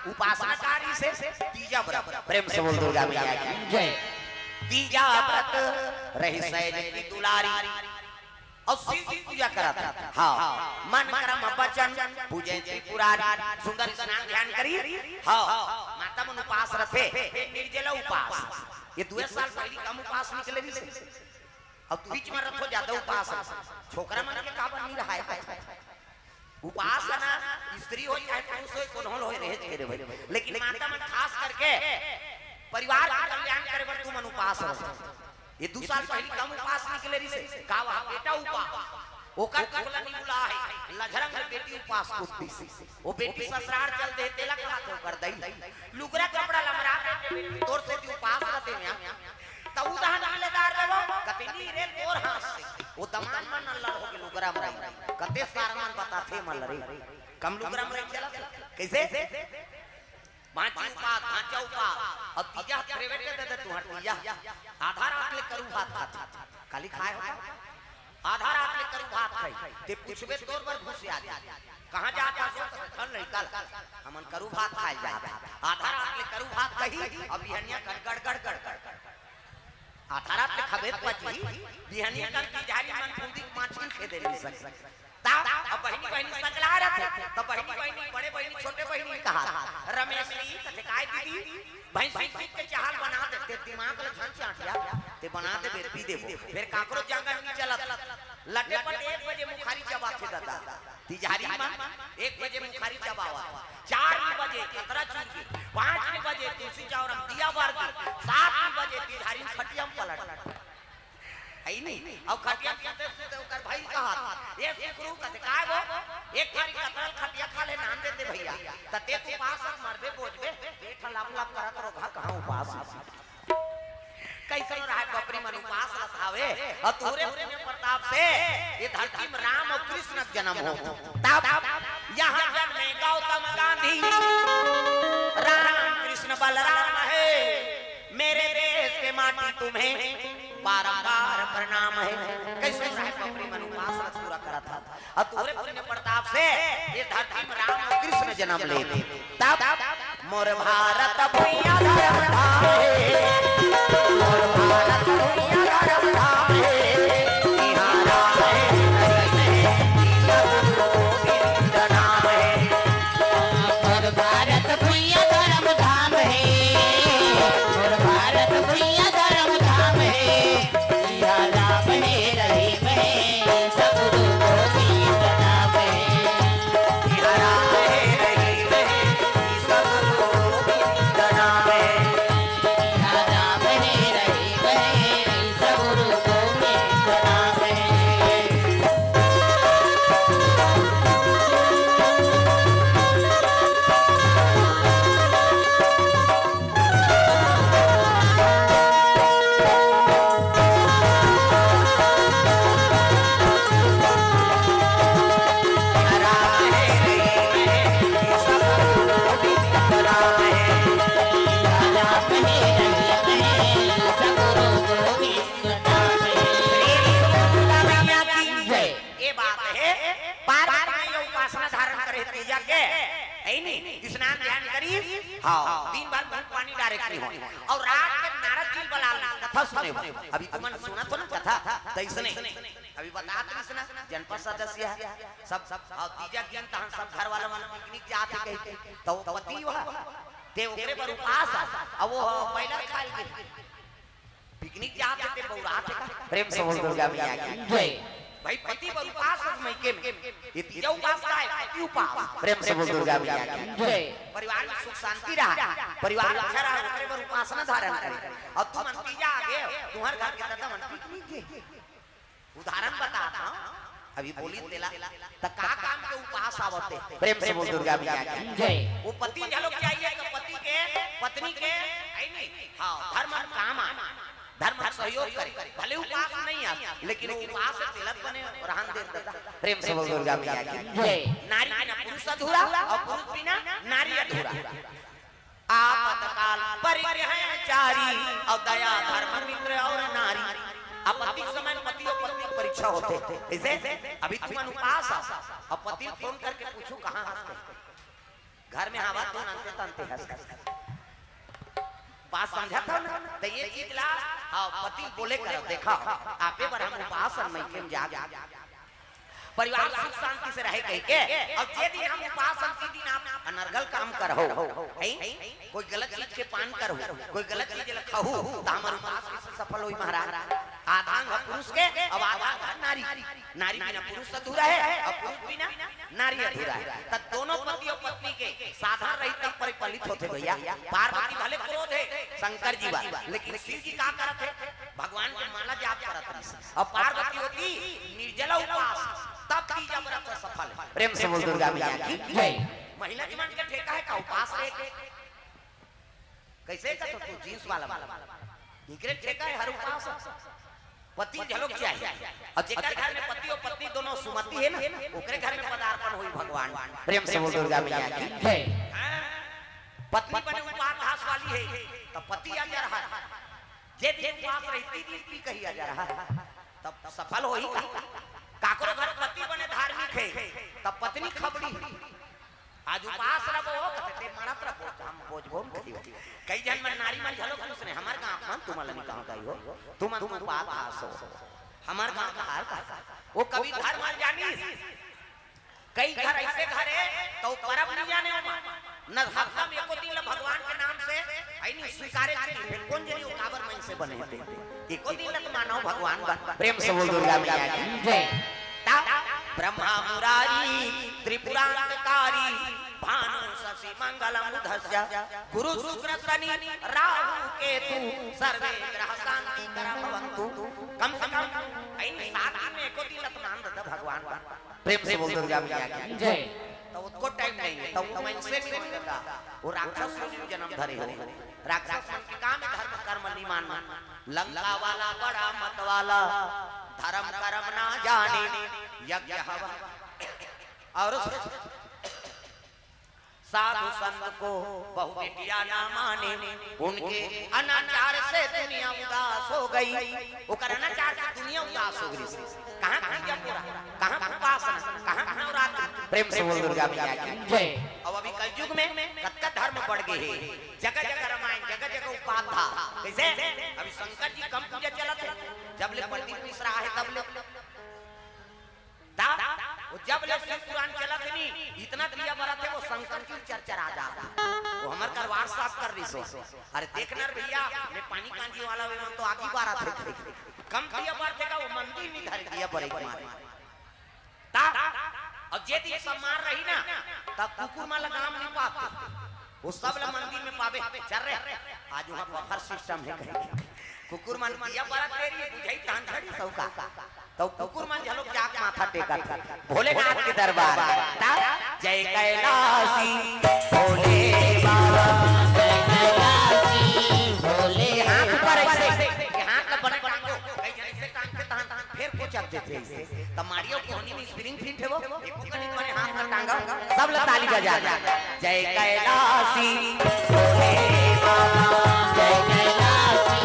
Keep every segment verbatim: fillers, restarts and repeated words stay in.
उपासना कार्य से तीजा व्रत। प्रेम से बोल दुर्गा मैया की जय। तीजा व्रत रही सैज की दुलारी। अउ शिव जी पूजा करत हे। हाँ, मन कर्म वचन पूजे त्रिपुरारी। सुंदर स्नान ध्यान करी। हाँ, माता मन उपास रथे, निर्जला उपास। ये दुए साल पहिली कम उपास निकले रहिसे। अउ तू बीच में रथो जादा उपास। छोकरा मन के काबर नहीं रहा है? उपास ना, स्त्री हो चाहे पुरुष हो, कोनो होय, रहे के रे भाई। लेकिन माता मन खास करके परिवार के कल्याण करे बर तुमन उपास रहो। ये दू साल पहिली कम उपास निकले रहिसे, का वह बेटा उपास, ओकर कुखला निबुला हे, लझरंग बेटी उपास कुत्ती से। वो बेटी ससुराल चल दे, तेला कहा तो कर दई। लुगरा कपड़ा लमरा के तोर से भी उपास रहते हैं। तब उदाहरण ले दार देबो, कते नी रे तोर हाथ से। वो दमान मन नल्लर हो के लुगरा मराई। कते सार मन बताथे मल रे। कम लुगरा मराई चला। कैसे? भांची उपास, भांचा उपास। अब तीजा private दे दे तुहर तीजा। आधा रात ले करू भात खात। काली खाए हो? आधा रात ले करू भात खाई। ते पूछबे तोर बर घुस आ जा। कहाँ जात हस? धन नहीं कल। हमन करू भात खाए जात। आधा रात ले करू भात कही, अब बिहनिया गड़ गड़ गड़ गड़। आधा रात ले खबे पची, बिहनिया कल तिजहारी मन फूंदी माछी खेदे नहीं सक। तब अब बहिनी बहिनी सगला रथे, तब बहिनी बहिनी, बड़े बहिनी, छोटे बहिनी कहा, रमेश जी, कथे काय दीदी, भैंसी पीत के चाहल बना देते, दिमाग ल झन चाटिया, ते बना देबे, पी देबो। फिर काकरो जांगर नहीं चलत। लटे पटे एक बजे मुखारी चबाथे दादा। तिजहारी मन एक बजे मुखारी चबावत। चार बजे कतरा चुरगी, पाँच बजे तुलसी चौरम दिया बारगी, सात बजे तिजहारी खटिया म पलट। है नहीं? अब खटिया म सुते सुते ओकर भाई कहा, "ये सुकरू," कथे, "काय वो? एक थारी कतरल खटिया खा ले, नान देते भैया।" त ते तू पास मरबे, बोझबे, पेट लप लप करत रहो, घा कहाँ उपास। कैसन रहा बपरी मन उपास रथावे, और तोरे पुण्य प्रताप से ये धरती में राम और कृष्ण का जन्म हो। तब यहाँ जन्मे गौतम गांधी, राम कृष्ण बलराम है, मेरे देश के माटी तुम्हें बारंबार प्रणाम है। कैसन रहा बपरी मन उपास रथ पूरा करा था। अउ तोरे पुण्य प्रताप से ये धरती में राम अउ कृष्ण जनम ले। तब मोर भारत भुइयां धर्म धाम हे, मोर भारत भुइयां धर्म धाम हे, इहाँ राम हे, कृष्ण गुरु गोविंद नाम हे। मोर भारत भुइयां धर्म धाम हे, मोर भारत भुइयां धर्म धाम हे। सिया राम हे रहीम हे, सगुरु गोविंद नाम हे। सिया राम हे रहीम हे, सगुरु गोविंद नाम हे। सिया राम हे रहीम हे, सगुरु गोविंद नाम हे। ये बात हे, पार्वती मैया उपासना धारण करे तीजा के, है नी? स्नान ध्यान करी, हाँ, दिन भर मुंह पानी डारे करी हो। अउ रात के नारद जी बला ले, कथा सुने हो। अभी तुमन सुनत हो ना कथा, तइसने। अभी बतात रहिस ना, जनपद सदस्य हे, सब, सब, अउ तीजा के दिन तहन सब घर वाला मन पिकनिक जात हे कहिके, त वो पति वह, ते ओकरे बर उपास हे, अउ वो पहिला खा ले। पिकनिक जात हे ते बउरात हे का? प्रेम से बोल दुर्गा मैया की जय। भाई पति बर उपास हे मइके में। ये तीजा उपास का हे? पति उपास। प्रेम से बोल दुर्गा मैया की जय। परिवार में सुख शांति रहा, परिवार अच्छा रहा, ओकरे बर उपासना धारण करे। अउ तुमन तीजा आगे, तुम्हर घर के ददा मन पिकनिक गे। उदाहरण बतात हंव, अभी बोली तेला, त का काम के उपास आवत हे? प्रेम से बोल दुर्गा मैया की जय। वो पति घलोक चाहिए कि पति के, पत्नी के, है नी? हाँ, धर्म म काम आय, धर्म म सहयोग करे, भले उपास नहीं आय, लेकिन वो उपास से तेला बने रहन दे ददा। प्रेम से बोल दुर्गा मैया की जय। नारी बिना पुरुष अधूरा अउ पुरुष बिना नारी अधूरा। आपतकाल परिग्रह चारी, अउ दया धर्म मित्र अउ नारी। आपत्ति समय पति अउ पत्नी के परीक्षा होथे। कइसे? अभी तुमन उपास हव, अउ पति ल फोन करके पूछहू, "कहाँ हस?" कहि। घर में हवा तो नंते तंते हस। बात समझत हव ना? त ये चीज ला, हाँ, पति बोले करव, देखा, आपे बर हम उपास हन, मइके में जाग। परिवार सुख शांति से रहे कहिके, अउ जे दिन हम उपास हन, ती दिन आप अनर्गल काम करहू, हैं? कोई गलत चीज के पान करहू, कोई गलत चीज ला खाहू, त हमर उपास कइसे सफल होई महाराज? आधा अंग पुरुष के, अउ आधा अंग नारी। नारी बिना पुरुष अधूरा हे, अउ पुरुष बिना नारी अधूरा हे। त दोनों पति अउ पत्नी के साधन रही तब परिपालित होथे भइया। पार्वती भले क्रोध हे शंकर जी बर, लेकिन शिव जी का करत हे? भगवान के माला जाप करत रहिस। अउ पार्वती होती निर्जला उपास, तब तीजा व्रत सफल हे। प्रेम से बोल दुर्गा मैया की जय। महिला के मन के ठेका हे का उपास रहे के? कइसे कथो तू जींस वाला मन? इकरे ठेका हे हर उपास। पति घलोक चाही। अउ जेकर घर में पति अउ पत्नी दोनों सुमति हे ना, ओकरे घर में पदार्पण होई भगवान। प्रेम से बोल दुर्गा मैया की जय। हाँ। पत्नी बने उपास घास वाली हे, त पति आ जा रहा हे। जे दिन उपास रही, ती दिन पी कही आ जा रहा हे। तब सफल होई का? काकरो घर पति बने धार्मिक हे, तब पत्नी खबड़ी। आज उपास रबो, कथे ते मरत रबो, हम बोझबो न करियो। कई झन मन नारी मन घलो खुश ने, हमर गांव मन तुमन ल नइ कहंव कहियो, तुमन तो बात आसो। हमर गांव का हाल का, वो कभी धर्म अन जानिस। कई घर अइसे घर हे, त वो परब नइ जाने ओमा। न हफ्ता में एको दिन ल भगवान के नाम से, अइ नहीं स्वीकारे चीज, फेर कोन जनी वो काबर मन से बने हे ते। एको दिन ल त मानव भगवान बन। प्रेम से बोल दुर्गा मैया की जय। ता ब्रह्मा मुरारी त्रिपुरांतकारी भानु शशि मंगल बुधस्य गुरु शुक्र शनि राहु केतु सर्वे ग्रह शांति कर भवंतु। कम से कम इन सात दिन में एको दिन ल त मान दे भगवान बन। प्रेम से बोल दुर्गा मैया की जय। त ओतको टाइम नइ हे, त मन से भी नइ हे। वो राक्षस योनि में जन्म धरे हो। राक्षस मन के काम हे धर्म कर्म नइ मानना। लंका वाला बड़ा मत वाला, धर्म कर्म ना जाने, यज्ञ हवन अउ साधु संत को बहु बेटियां ना माने, उनके अनाचार से दुनिया उदास हो गई। ओकर अनाचार से दुनिया उदास हो गई। कहाँ पूजा पूरा, कहाँ उपासना, कहाँ नवरात्रि? प्रेम से बोल दुर्गा मैया की जय। अब अभी कलयुग में कतका धर्म बढ़ गए हे, जगह जगह रामायण, जगह जगह उपाध्या। कइसे? अभी शंकर जी कम पूजा चलत हे, जब ले प्रदीप मिश्रा आहे तब ले। ता, वो जब ले शिव पुराण चलत हे नी, इतना दिया बरत हे, वो शंकर जी चरचरा जात हे। वो हमर करवार साफ कर रहिस हो। अरे देख न रे भइया, मैं पानी कांजी वाला, वे मन तो आगी बारत हे। कम दिया बरत हे का, वो मंदिर नइ धरे दिया बरे के मारे। ता, अउ जे दिन सम्मान रही ना, तब कुकुर मन ल गांव नइ पाबे। वो सब ल मंदिर में पाबे। चल रे, आज उहाँ buffer system हे कहिके। कुकुर मन दिया बरत देरी, बुझाही तहन झड़ी सौका। त कुकुर मन घलोक जाके माथा टेकत हे भोलेनाथ के दरबार। ता, जय कैलासी भोले बाबा, जय कैलासी भोले हाथ ऊपर अइसे, ये हाथ ल बने टांगो, कई झन अइसे टांगथे तहन फेर कोचक देथे अइसे। त मारियो कोहनी में spring fit हे वो, एको कनी बने हाथ ल टांगो, सब ल ताली बजा। जय कैलासी भोले बाबा, जय कैलासी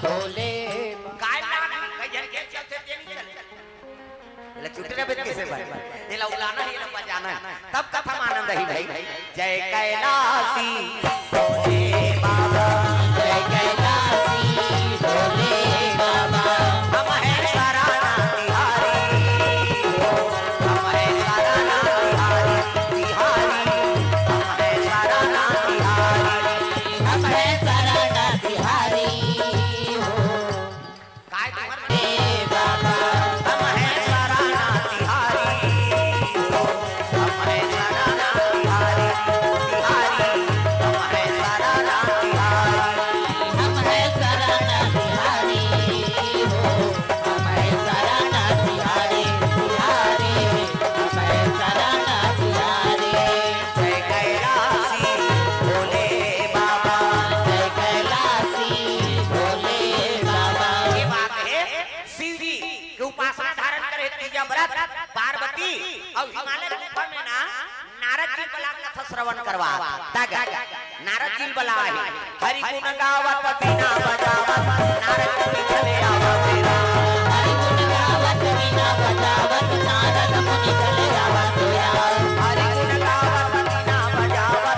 भोले बाबा। काय लागी, कई झन के चलथे ते नइ चले। एला छुट्टी ना बेच कइसे भाई? एला उलाना हे, एला बजाना हे, तब कथा म आनंद आही भाई। जय कैलासी भोले बाबा, जय कैलासी भोले बाबा। हम हैं सराना तिहारी, हम हैं सराना तिहारी, तिहारी। हम हैं सराना तिहारी, हम हैं सराना तिहारी हो। काय तुमन हे बाबा, हम हैं सराना तिहारी, हम हैं सराना तिहारी, तिहारी, हम हैं सराना तिहारी, हम हैं सराना तिहारी हो, हम हैं सराना तिहारी, तिहारी, हम हैं सराना तिहारी। जय कैलासी भोले बाबा, जय कैलासी भोले बाबा। ये बात हे, शिव जी के उपासना धारण करे तीजा व्रत, पार्वती अउ हिमालय गुफा में ना नारद जी बला कथा श्रवण करवा। तग नारद जी बला हे, हरि गुण गावत बीना बजावत नारद मुनि चले आवा तेरा। हरि गुण गावत बीना बजावत नारद मुनि चले आवा तेरा। हरि गुण गावत बीना बजावत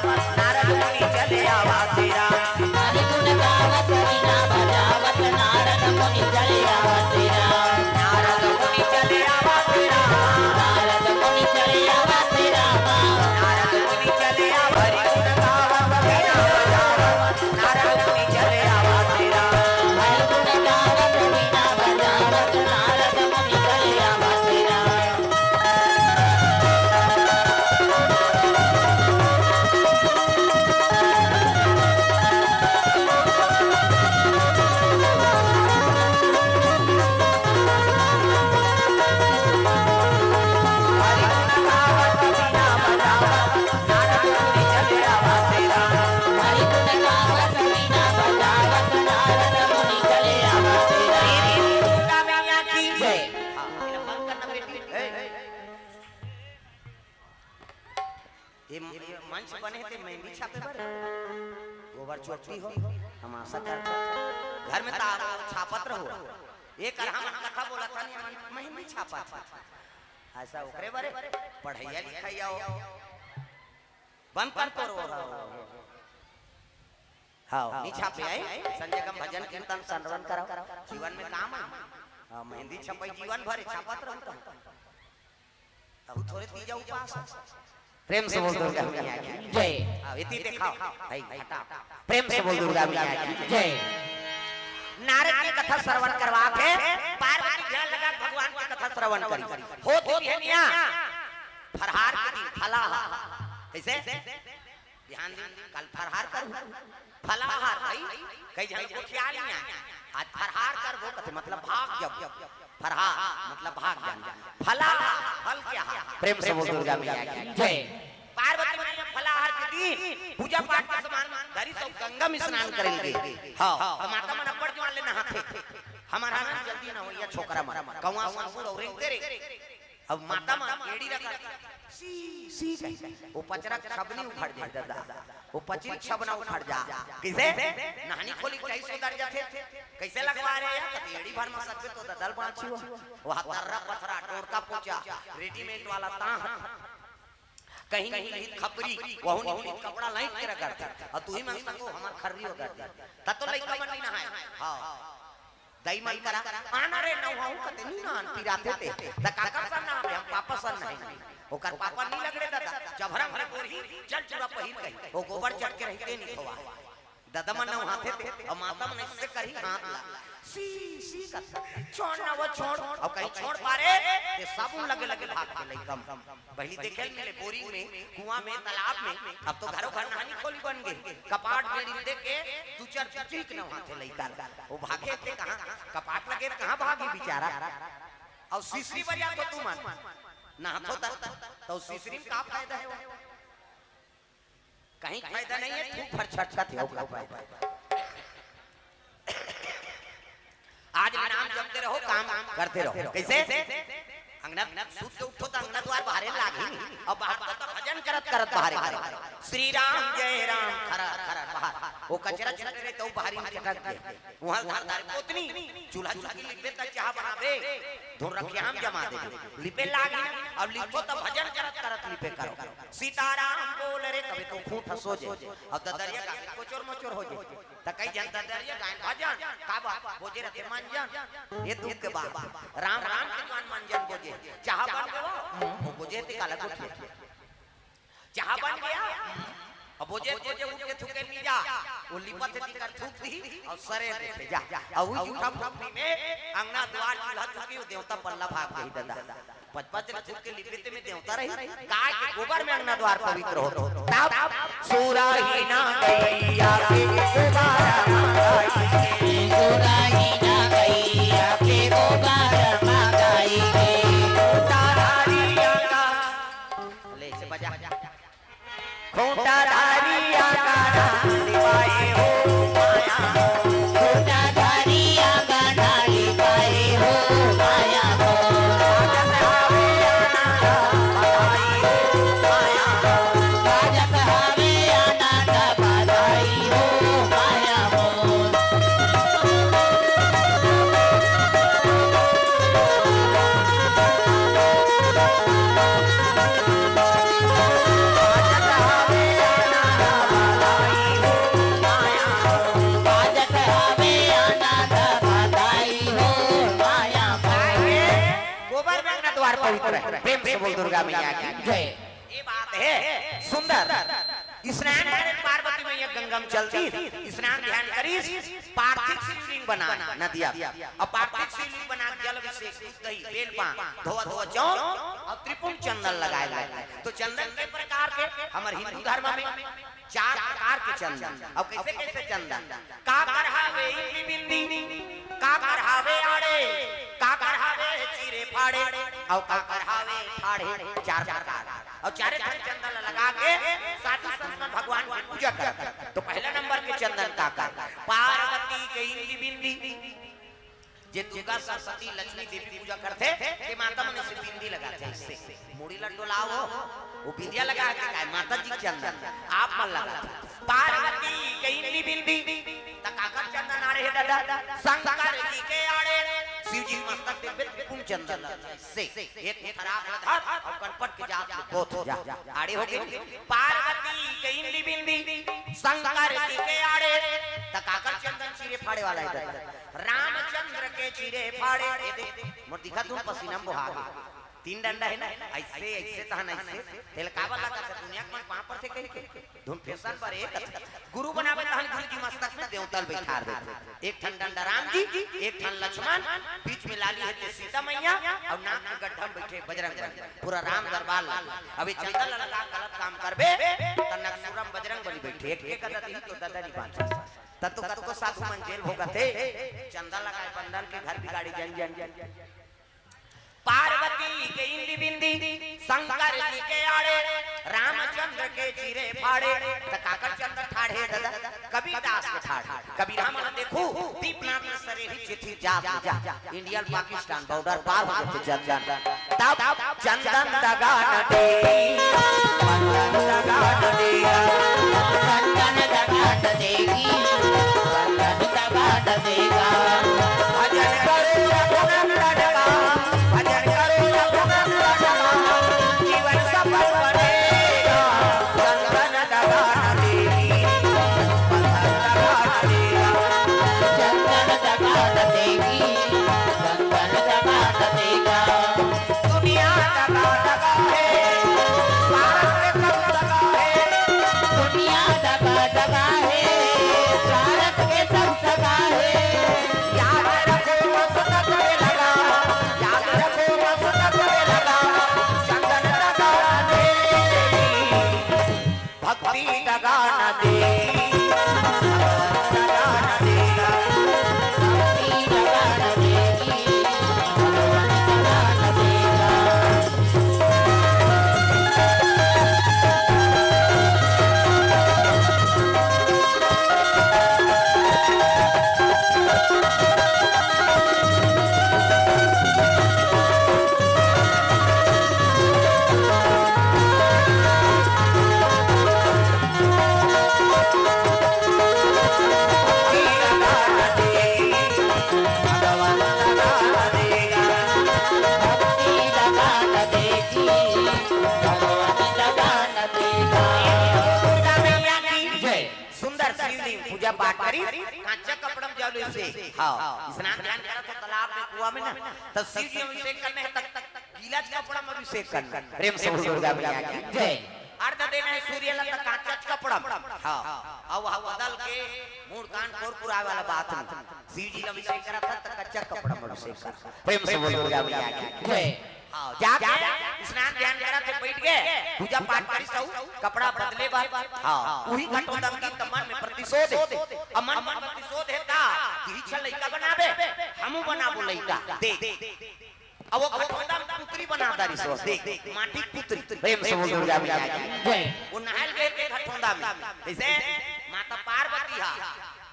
ये म-, ये मंच बने हे ते मेहंदी छापे बर, गोबर चोटी हो, हम आशा करथन घर में ता छापत रहो। ये कर हम कथा बोलत हन, ये मन मेहंदी छापत हे। ऐसा ओकरे बारे पढ़ैया लिखैया हो। बंद कर तो रो। हाँ, नी छापे आई, संजय कम भजन कीर्तन संरवन कराओ, जीवन में काम आए। हाँ, मेहंदी छपाई जीवन भर छापत रहता। अब थोड़े तीजा उपास। प्रेम से बोल दुर्गा मैया की जय। हाँ, इति देखाओ। भाई, हटा। प्रेम से बोल दुर्गा मैया की जय। नारद की कथा श्रवण करवा के पार्वती ध्यान लगा भगवान की कथा श्रवण करी। होत बिहनिया फरहार के दिन फलाहार। कैसे? बिहान दिन काल फरहार करू, फलाहार कई, कई झन गोठियानी आए, आज फरहार करबो कथे, मतलब भाग जब, फरहार मतलब भाग जाना, फलाहार, फल के आहार। प्रेम से बोल दुर्गा मैया की जय। पार्वती मैया फलाहार के दिन पूजा पाठ के सामान धरी सब गंगा में स्नान करेंगे। हाँ, तो माता मन अब्बड़ जुआन ले नहाथे। हमारा नाम जल्दी ना होइया छोकरा मन, कौआ संगुर और रेंगते रे। अब माता मन एड़ी रगड़, सी, सी कही। वो पचरा छबनी उखड़ जाए दादा, वो पचरी छबना उखड़ जा। किसे? नहानी खोली कहीं सुधर जाथे। कैसे लगवा रहे हैं? कति एड़ी भर में सकबे तो ददल बाँची हो। वहाँ तर्रा पथरा, टोड़का पोचा, रेडीमेड वाला ताह। कहीं नहीं खपरी, वहू नहीं कपड़ा लाइन के रगड़। और तू ही मन संगो हमार खर्री हो गया। तब तो लइका मन नहीं नहाए। हाँ। दई मन करा, आना रे नहाहूँ कते नी नहान, पिराथे ते। त काकर सन नहाबे, हम पापा सन नहीं। ओकर पापा नी लगड़े दादा, जबरंग रे गोरही, जल चूड़ा पहिर कही। ओ गोबर चढ़ के रहिते नी खोवा। दादा मन नहाथे ते, अउ माता मन इससे करही हाथ ला। सी, सी कथे, छोड़ ना वो छोड़, अउ कहीं छोड़ पारे, ते साबुन लगे लगे भाग के लइका मन। पहिली देखे ल मिले बोरिंग में, कुआं में, तालाब में, अब तो घरों घर नहानी खोली बन गे। कपाट में रिंदे के दू चार बुचरी के नहाथे लइका ल। वो भागे ते कहाँ? कपाट लगे त कहाँ भागी बिचारा? अउ सिसरी बजा तो तुमन नहाथो त, तो सिसरी में का फायदा है वो? कहीं फायदा नहीं है, थूक भर छटकत हे, ओकर फायदा। आज नाम जपते रहो, काम करते रहो। कैसे? अंगना सूत के उठो त अंगना द्वार बाहरे लागही, अउ बाहर तो, तो भजन करत करत बाहरे करे। श्री राम जय राम, खरा खरा बाहर। वो कचरा छूटे रहे तो बाहरी में चटक गए। वहाँ घर दार पोतनी, चूल्हा चौकी लिपे त चाह बनाबे, धुन रखिया हम जमा दे। लिपे लागही, अब लिपो त भजन करत करत लिपे करो। सीताराम बोल रे, कभी तो खूंट सो जे, अब ददरिया का कोचोर मोचोर हो जे। त कई जन ददरिया गायन भजन, का बा, बोजे रथे मंजन। ये दुख के बात। राम राम के जवान मंजन बोजे। चाह बन गवा, वो बोजे ते काला गुठिया। चाह बन गया। अब बोजे बोजे उठ के थूके नी जा। वो लिपत हे तिकर थूक दी, अउ सरे देथे जा। अउ वो जूठा फूकनी में अंगना द्वार चूल्हा चौकी, वो देवता पल्ला भाग गई दादा। पचपच ले थूक के लिपे ते में देवता रही, काय के गोबर में अंगना द्वार पवित्र होत। तब सुरही ना गैया के गोबर मंगाई के, सुरही ना गैया के गोबर मंगाई के, तारारिया का। ले, इसे बजा। खूंटा धारिया का डांडी पाए हो माया हो। खूंटा धारिया का डांडी पाए हो माया हो। बाजत हवे आनंद बधाई हो माया हो। बाजत हवे आनंद बधाई हो माया हो। गोबर में अंगना द्वार पवित्र है। प्रेम से बोल दुर्गा मैया की जय। ये बात है सुंदर। स्नान करे पार्वती मैया गंगा में चल दी, स्नान ध्यान करीस, पार्थिव शिवलिंग बनाए नदिया। अब पार्थिव शिवलिंग बना के जल अभिषेक, दूध दही, बेल पान, धोवा धोवा चाउर अउ त्रिपुंड चंदन लगाए लगे। तो चंदन के प्रकार के हमर हिंदू धर्म में चार प्रकार के चंदन। अब कैसे कैसे चंदन? काकर हावे इंद्र बिंदी, काकर हावे आड़े, काकर हावे चीरे फाड़े, अउ काकर हावे फाड़े। चार प्रकार। अउ चारे ठन चंदन लगा के साधु संत मन भगवान की पूजा करत। तो पहला नंबर के चंदन काकर? पार्वती के इंद्र बिंदी, जे दुर्गा, सरस्वती, लक्ष्मी देवी पूजा करथे, ते माता मन से बिंदी लगाथे, ऐसे मुड़ी ला डोलाओ, वो बिंदिया लगा के काय, माता जी के चंदन आप मन लगाथे। पार्वती के इंदी बिंदी, त काकर चंदन आड़े हे दादा? शंकर जी के आड़े। शिव जी के मस्तक देखबे, कुम चंदन से एक ठराक ल धर अउ कनपट के जात ले बोथ जा। आड़े हो गे। पार्वती के इंदी बिंदी, शंकर जी के आड़े, त काकर चंदन चीरे फाड़े वाला हे दादा? रामचंद्र के चीरे फाड़े। ये दे, मोर दिखा तू पसीना म बोहा गे। तीन डंडा हे ना, ऐसे, ऐसे तहन ऐसे। तेला काबर लगाथे? दुनिया के मन पाँव परथे कहिके। धुन फेसन बर एक गुरु बनावे तहन गुरु जी मस्तक में देवता ल बैठार देथे। एक ठन डंडा राम जी, एक ठन लक्ष्मण, बीच में लाली हे ते सीता मैया, अउ नाक के गड्ढा में बैठे बजरंग बली। पूरा राम दरबार लागे। अब ये चंदन लगा गलत काम करबे, त नकसुरम बजरंग बली बैठे। एक, एक अदद ही तो ददा नहीं बांचे। त तो कतको साधु मन जेल भोगत हे, चंदन लगाए बंदन के घर बिगाड़ी जन जन। पार्वती के इंदी बिंदी, शंकर जी के आड़े, रामचंद्र के चीरे फाड़े, त काकर चंदन ठाढ़े दादा? कबीरदास के ठाढ़े। कबीर हमन देखू, दीपनाथ में सरे ही चिथी जात जा। इंडियन पाकिस्तान बॉर्डर पार हो जाथे चंदन। तब चंदन दगा न दे, चंदन दगा न दे, चंदन दगा न देगी, चंदन दगा न देगा। भजन करो रघुनंदन का, भजन करो रघुनंदन का, जीवन सफल बनेगा। चंदन दगा न देगी, चंदन दगा न देगा। चंदन दगा न देगी, चंदन दगा न देगा। दुनिया दगा दगा है, स्वार्थ के सब दगा है। दुनिया दगा दगा है, स्वार्थ के सब दगा है। याद रखो मसरत में लगा, याद रखो मसरत में लगा। चंदन दगा न देगी, भक्ति दगा न देगी, भगवान दगा न देगा। भक्ति दगा न देगी, भगवान दगा न देगा। दुर्गा मैया की जय। सुंदर शिवलिंग पूजा पाठ करी, कांचा कपड़ा में जाओ ले से। हाँ, स्नान ध्यान करा तो तालाब में, कुआं में ना, तो शिव जी अभिषेक करने हैं, तक गीला कपड़ा में अभिषेक करना। प्रेम से बोल दुर्गा मैया की जय। अर्घ देना है सूर्य ला तो कांचा कपड़ा में। हाँ, अब वहाँ बदल के मुड़ कान कोर पुरावे वाला बात नहीं। शिव जी ला अभिषेक करा था तो कच्चा कपड़ा में अभिषेक करा। प्रेम से बोल दुर्गा मैया की जय। हाँ, जाके स्नान ध्यान करा थे, बैठ गए, पूजा पाठ करी, सब कपड़ा बदले बर। हाँ, वही घटोदम की त मन में प्रतिशोध हे। अब मन में प्रतिशोध हे ता, तिही छह लइका बनाबे, हमू बनाबो लइका। देख, अब वो घटोदम पुत्री बना दारी सो, देख, माटी पुत्री। प्रेम से बोल दुर्गा मैया की जय। वो नहायल गए के घटोदम में, जैसे माता पार्वती हा,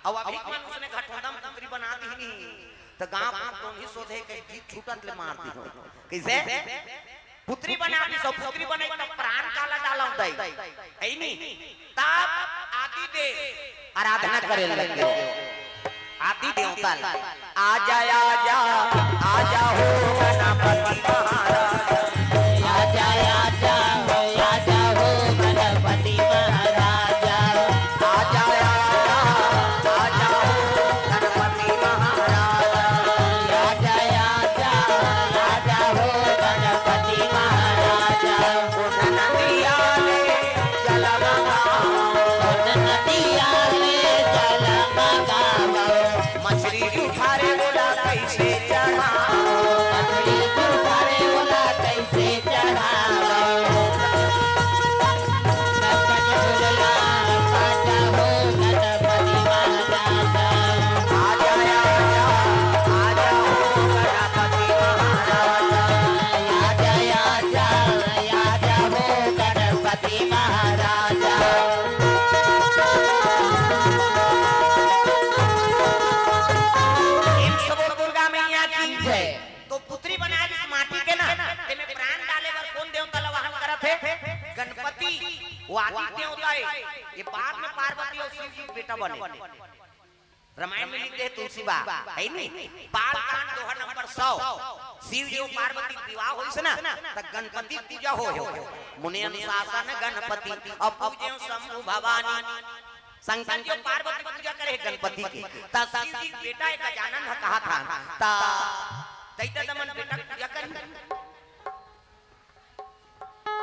अब अभी मन उसने घटोदम पुत्री बना दी नहीं। त गांव के टोनही सोधे के जीत छूटत ले मार दिहो। कइसे? पुत्री बना दिसो, पुत्री बनई त प्राण काला डालव दई। अइनी? तब आदि देव आराधना करे लगे। आदि देवता ला। आजा, आजा, आजा हो गणपति महाराज। आजा, आजा, आजा हो गणपति महाराज। आजा, आजा, आजा हो गणपति महाराज। आजा, आजा, आजा हो गणपति महाराज। उठ नदिया ले जल मगाओ। उठ नदिया ले जल मगाओ। मछरी उठा रे ओला कइसे चढ़ाओ। मछरी उठा रे ओला कइसे चढ़ाओ। गणपति झूलना बाजा हो गणपति महाराजा। आजा, आजा, आजा हो गणपति महाराजा। आजा, आजा, आजा हो गणपति महाराजा। प्रेम से बोल दुर्गा मैया वो आदि देवता हे। ये बाद में पार्वती अउ शिव जी के बेटा बने। रामायण में लिख दे तुलसी बा, हे नी? बाल कांड दोहा नंबर सौ। शिव जी अउ पार्वती के विवाह होइस ना, त गणपति पूजा होय हे। मुनि अनुशासन गणपति अउ पूजे शंभु भवानी। शंकर जी अउ पार्वती पूजा करे हे गणपति के। त शिव जी के बेटा एक गजानन ह कहा था, त दई ददा मन बेटा के पूजा करही।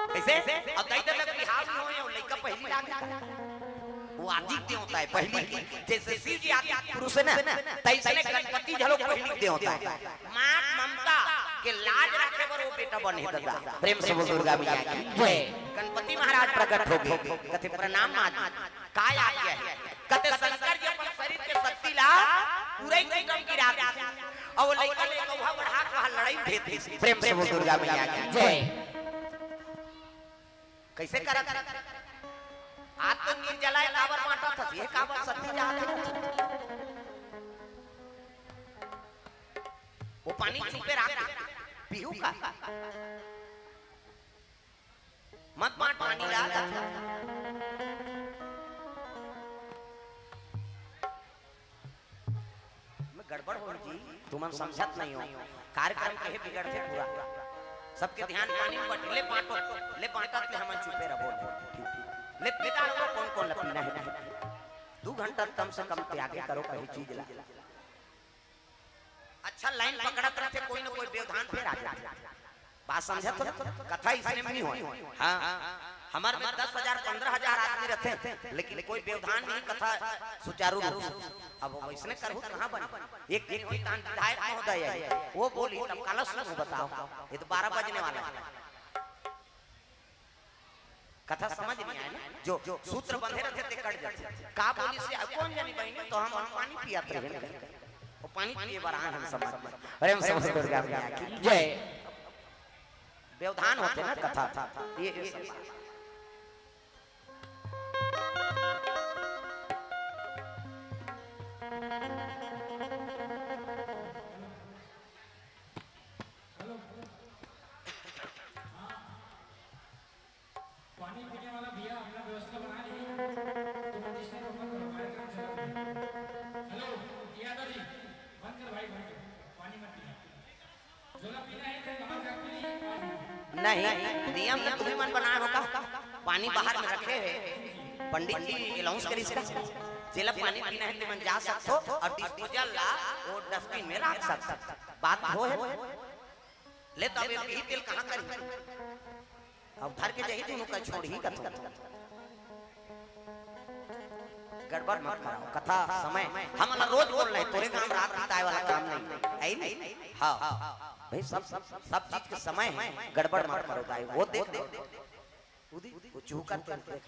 कइसे? अब दई ददा के बिहाव नइ होय, अउ लइका पहिली लागे। वो आदि देवता हे पहिली के, जइसे शिव जी आदि पुरुष हे ना, तइसने गणपति घलो पहिली देवता हे। माँ के ममता के लाज राखे बर वो बेटा बने हे ददा। प्रेम से बोल दुर्गा मैया की जय। गणपति महाराज प्रकट हो गे, कथे, "प्रणाम माँ जी।" काय आज्ञा हे? कथे शंकर जी अपन शरीर के शक्ति ला पूरा ही कुटम गिरा दे। अउ वो लइका ले कौहा बढ़ा के वहाँ लड़ाई भेज दे। प्रेम से बोल दुर्गा मैया की जय। कइसे करत? आज तो निर्जला हे, काबर बांटत हस? ये काबर सती जात हे? वो पानी चुपे राख, पीहू का। मत बांट पानी ला। मैं गड़बड़ हो जी, तुमन समझत नइ हो। कार्यक्रम के बिगड़थे पूरा। सबके ध्यान पानी में बटे, ले बांटो, ले बांटत ले हमन चुपे रहो। ले पीता रहो, कोन कोन ल पीना हे। दू घंटा कम से कम त्यागे करो कहीं चीज ला। अच्छा लाइन पकड़त रहिथे, कोई न कोई व्यवधान फेर आ जाथे। बात समझत हो? कथा अइसने में नइ होय। हाँ, हमर में दस हजार, पन्द्रह हजार आदमी रहिथे, लेकिन कोई व्यवधान नहीं, कथा सुचारू रूप से। अब वइसने करहू त कहाँ बने? एक दिन होही तहन विधायक महोदय आही, वो बोलही, तब काला सुनहू बताओ, ये तो बारह बजने वाला हे। कथा समझ नइ आय ना, जो सूत्र बंधे रहिथे ते कट जाथे। का बोलिस हे, कोन जनी बहिनी, तो हम, हम पानी पियत रहेन। वो पानी पिए बर आए हन समाज में। प्रेम से बोल दुर्गा मैया की जय। व्यवधान होथे ना कथा। ये, ये सब। पानी पीने वाला भैया अपना व्यवस्था बना लीजिए। तुम डिस्टर्ब मत करो, कार्यक्रम चल रहा है। हेलो, यादव जी, बंद कर भाई, बंद कर, पानी मत पीना। नहीं, नियम तो तुम्ही मन बनाए हो का? पानी बाहर में रखे हे, पंडित जी अनाउंस करिस का, जेला पानी पीना हे, ते मन जा सकथो अउ डिस्पोजल ला वो डस्टबिन में राख सकथो। बात होय हे। ले तो अब ये पीही तेला कहाँ करी? अब धर के जाही, दूनों का छोड़ही कथो। गड़बड़ मत कराओ, कथा समय हमन ला रोज बोलना हे, तोरे गांव रात बिताए वाला काम नहीं हे, हे नहीं? हाँ, भाई सब, सब चीज के समय हे, गड़बड़ मत करो दाई, वो देख दे, उदी, वो चूका तो देख,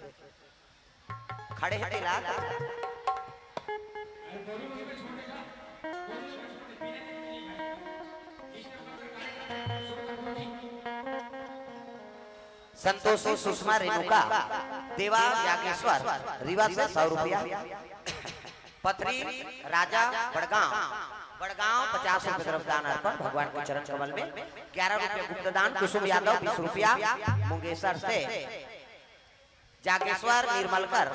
खड़े हे तेला। संतोषी, सुषमा, रेणुका, देवा, जागेश्वर, रीवा से सौ रुपया, पथरी, राजा, बड़गांव, बड़गांव पचास रुपये द्रव्यदान अर्पण भगवान के चरण कमल में, ग्यारह रुपये गुप्तदान, कुसुम यादव बीस रुपया, मुंगेसर से जागेश्वर निर्मलकर,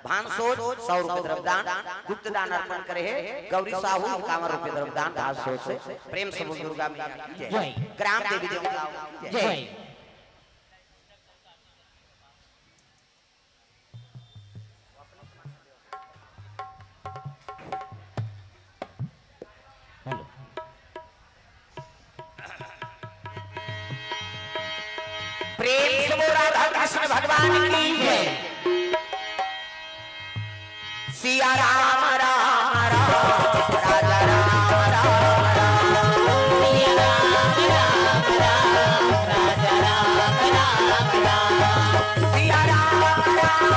भानसोज, सौ रुपये द्रव्यदान, गुप्तदान अर्पण करे हे, गौरी साहू, इक्यावन रुपये द्रव्यदान, भानसोज से, प्रेम से बोल दुर्गा मैया की जय। जय। ग्राम देवी देवताओं की जय। जय। हेलो। प्रेम से बोल राधा कृष्ण भगवान की जय। सिया राम राम राम, राजा राम राम राम, सिया राम राम राम, राजा राम राम राम, सिया राम राम राम,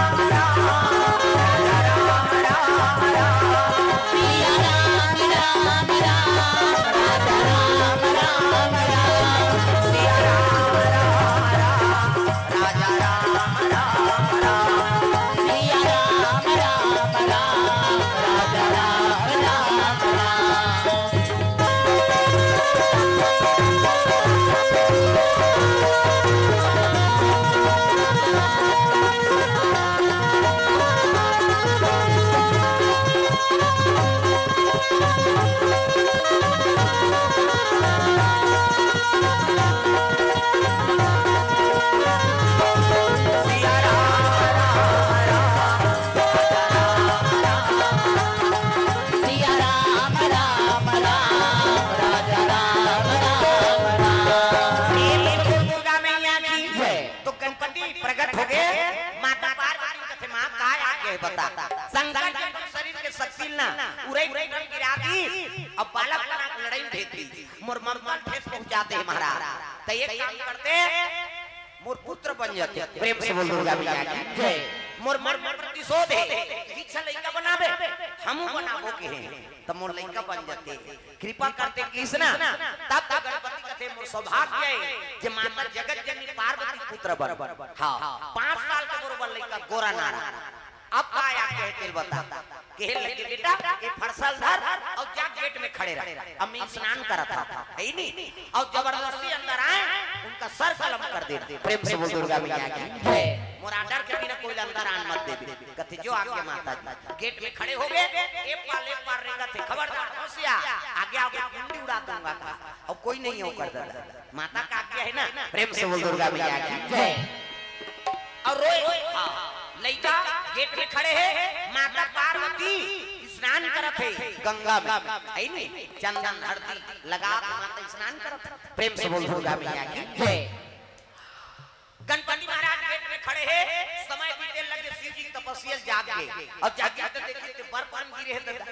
राजा राम राम राम, सिया राम राम राम, राजा राम राम राम, सिया राम राम राम, राजा राम राम राम, सिया राम राम राम, पता। शंकर जी अपन शरीर के शक्ति ल ना उरई टूटन गिरा दी, अब बालक बना के लड़ई में भेज दी। मोर ममता ल ठेस पहुंचा दे महाराज। त एक काम करते, मोर पुत्र बन जाते। प्रेम से बोल दुर्गा मैया की जय। मोर मन में प्रतिशोध हे, इच्छा लइका बनाबे, हमू बनाबो के हे, त मोर लइका बन जाते। कृपा करते किस ना, तब तो गणपति कथे मोर सौभाग्य हे जे माता जगत जननी पार्वती पुत्र बन। हाँ, पाँच साल के बरोबर लइका गोरा नारा। अब का आया कहे तेल बता। कहे लगे, "बेटा, ये फरसा ल धर अउ जा गेट में खड़े रह, अब मैं स्नान करत हंव, हे नी?" अउ जबरदस्ती अंदर आए, उनका सर कलम कर दे। प्रेम से बोल दुर्गा मैया की जय। मोर आर्डर के बिना कोई अंदर आन मत देबे। कथे, "जो आगे माता जी।" गेट में खड़े हो गए, ए पार ले पार रेंगत हे, "खबरदार, होशियार, आगे आओगे तो मुंडी उड़ा दूंगा।" कहा, "अब कोई नहीं हो कर दादा।" माता का आज्ञा हे ना, प्रेम से बोल दुर्गा मैया की जय। अउ रोए, हाँ, लइका गेट में खड़े हे, माता पार्वती स्नान करत हे गंगा में, हे नी, चंदन हरदी लगा के माता स्नान करत हे। प्रेम से बोल दुर्गा मैया की जय। गणपति महाराज गेट में खड़े हे, समय बीते लगे, शिव जी तपस्या जाग गए, अउ जाग के देखिस त बर पान गिरे हे दादा।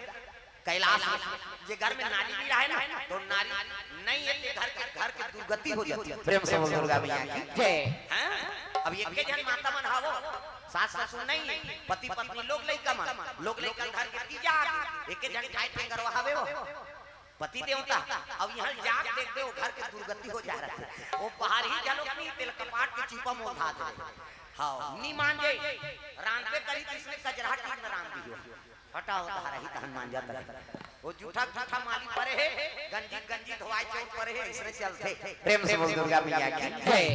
कैलाश में जे घर में नारी भी रहे ना, तो नारी नहीं हे, घर के, घर के दुर्गति हो जाती हे। प्रेम से बोल दुर्गा मैया की जय। हैं? अब एके झन माता मन हवो, सास ससुर नहीं हे, पति पत्नी, लोग लइका मन, लोग लइका घर के तीजा आगे, एके झन ठाई ठेंगरवा हवे हो, पति देवता। अब इहाँ जाग देख दे, वो घर के दुर्गति हो जा रहा हे, वो बाहर ही झलोक नहीं, तेल कपाट के चीपा मोल धा दे। हाँ, नी मान जाए, रांधबे करी त इसने कजरहा टीक में रांध दियो। हटाओ, धारा ही तहन मान जाता है। वो जूठा, जूठा माली परे हे, गंजी, गंजी धोवाई चौक परे हे, इसने चलते। प्रेम से बोल दुर्गा मैया की जय।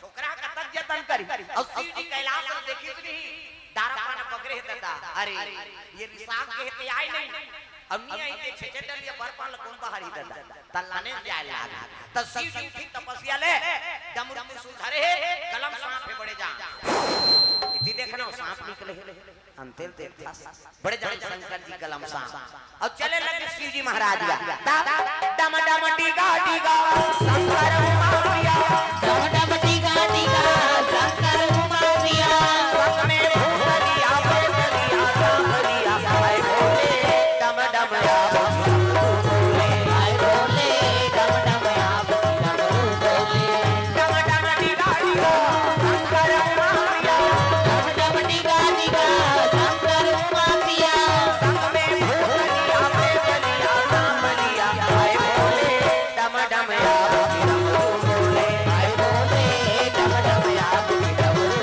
छोकरा कतक जतन करी, अउ शिव जी कैलाश में देखिस नहीं, दारा पाना पकड़े हे दादा। अरे, ये रिसाक के हे ते आए नहीं, अब नहीं आई ते छेछे डलिया बर पान ल कोन बाहर ही दादा, त लाने जाए लाग। त शिव जी उठी तपस्या ले, डमरू त्रिशूल धरे हे, कलम सांप हे बड़े जान। इति देखना, सांप निकले हे। अंतेल देखथस, बड़े जान शंकर जी कलम सांप। अउ चले लगे शिव जी महाराज का। तब डम डम डीगा डीगा शंकर उमा पिया। डम डम डीगा डीगा शंकर उमा पिया। संग में भूतलिया प्रेतलिया सांवरिया। हाय भोले डम डम या भोले। हाय भोले डम डम या भोले। डम डम डीगा डीगा शंकर उमा पिया। डम डम डीगा डीगा शंकर उमा पिया। संग में भूतलिया प्रेतलिया सांवरिया। हाय भोले डम डम या भोले। हाय भोले डम डम या भोले।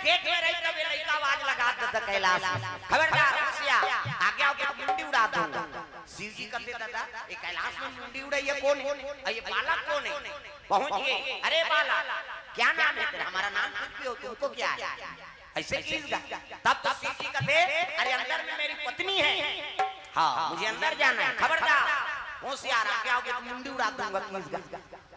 गेट में रही तब ये लइका आवाज लगा देता कैलाश में, "खबरदार, होशियार, आगे आओगे तो मुंडी उड़ा दूंगा।" शिव जी कहते, "दादा, ये कैलाश में मुंडी उड़ाइया कौन है? और ये बालक कौन है?" पहुंच गए, "अरे बालक, क्या नाम है तेरा? हमारा नाम कुछ भी हो, तुमको क्या है?" ऐसे किस गा? तब तो शिव जी कहते, "अरे अंदर में मेरी पत्नी है, हाँ, मुझे अंदर जाना है, खबरदार, होशियार, आगे आओगे तो मुंडी उड़ा दूंगा।" किस गा?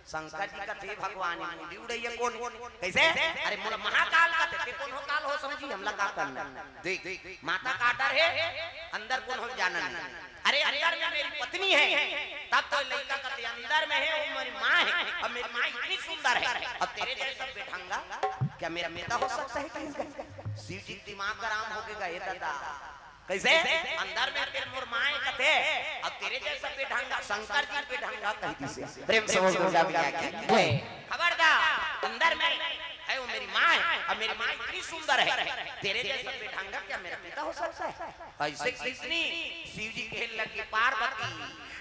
शंकर जी कहते, "भगवान, ये मुंडी उड़ाइया कौन?" कैसे? "अरे मोला महाकाल कहते।" "ते कौन हो काल हो समझी, हमला का करना?" देख, माता का डर है, अंदर कौन हो जाना नहीं। "अरे अंदर में मेरी पत्नी है।" तब तो लइका कहते, "अंदर में है, वो मेरी माँ है, और मेरी माँ इतनी सुंदर है, और तेरे जैसा बेढंगा क्या मेरा पिता हो सकता है?" किस गा? शिव जी दिमाग खराब हो गए, "हे दादा, कैसे? अंदर में तेरे मोर माए कथे, अब तेरे जैसा बेढंगा, शंकर जी बेढंगा कह दिसे।" प्रेम से बोल दुर्गा मैया की जय। "खबरदार, अंदर में है वो मेरी माँ है, अब मेरी माँ इतनी सुंदर है, तेरे जैसा बेढंगा क्या मेरा पिता हो सकता है?" ऐसे किसने? शिव जी कहे लगे, "पार्वती,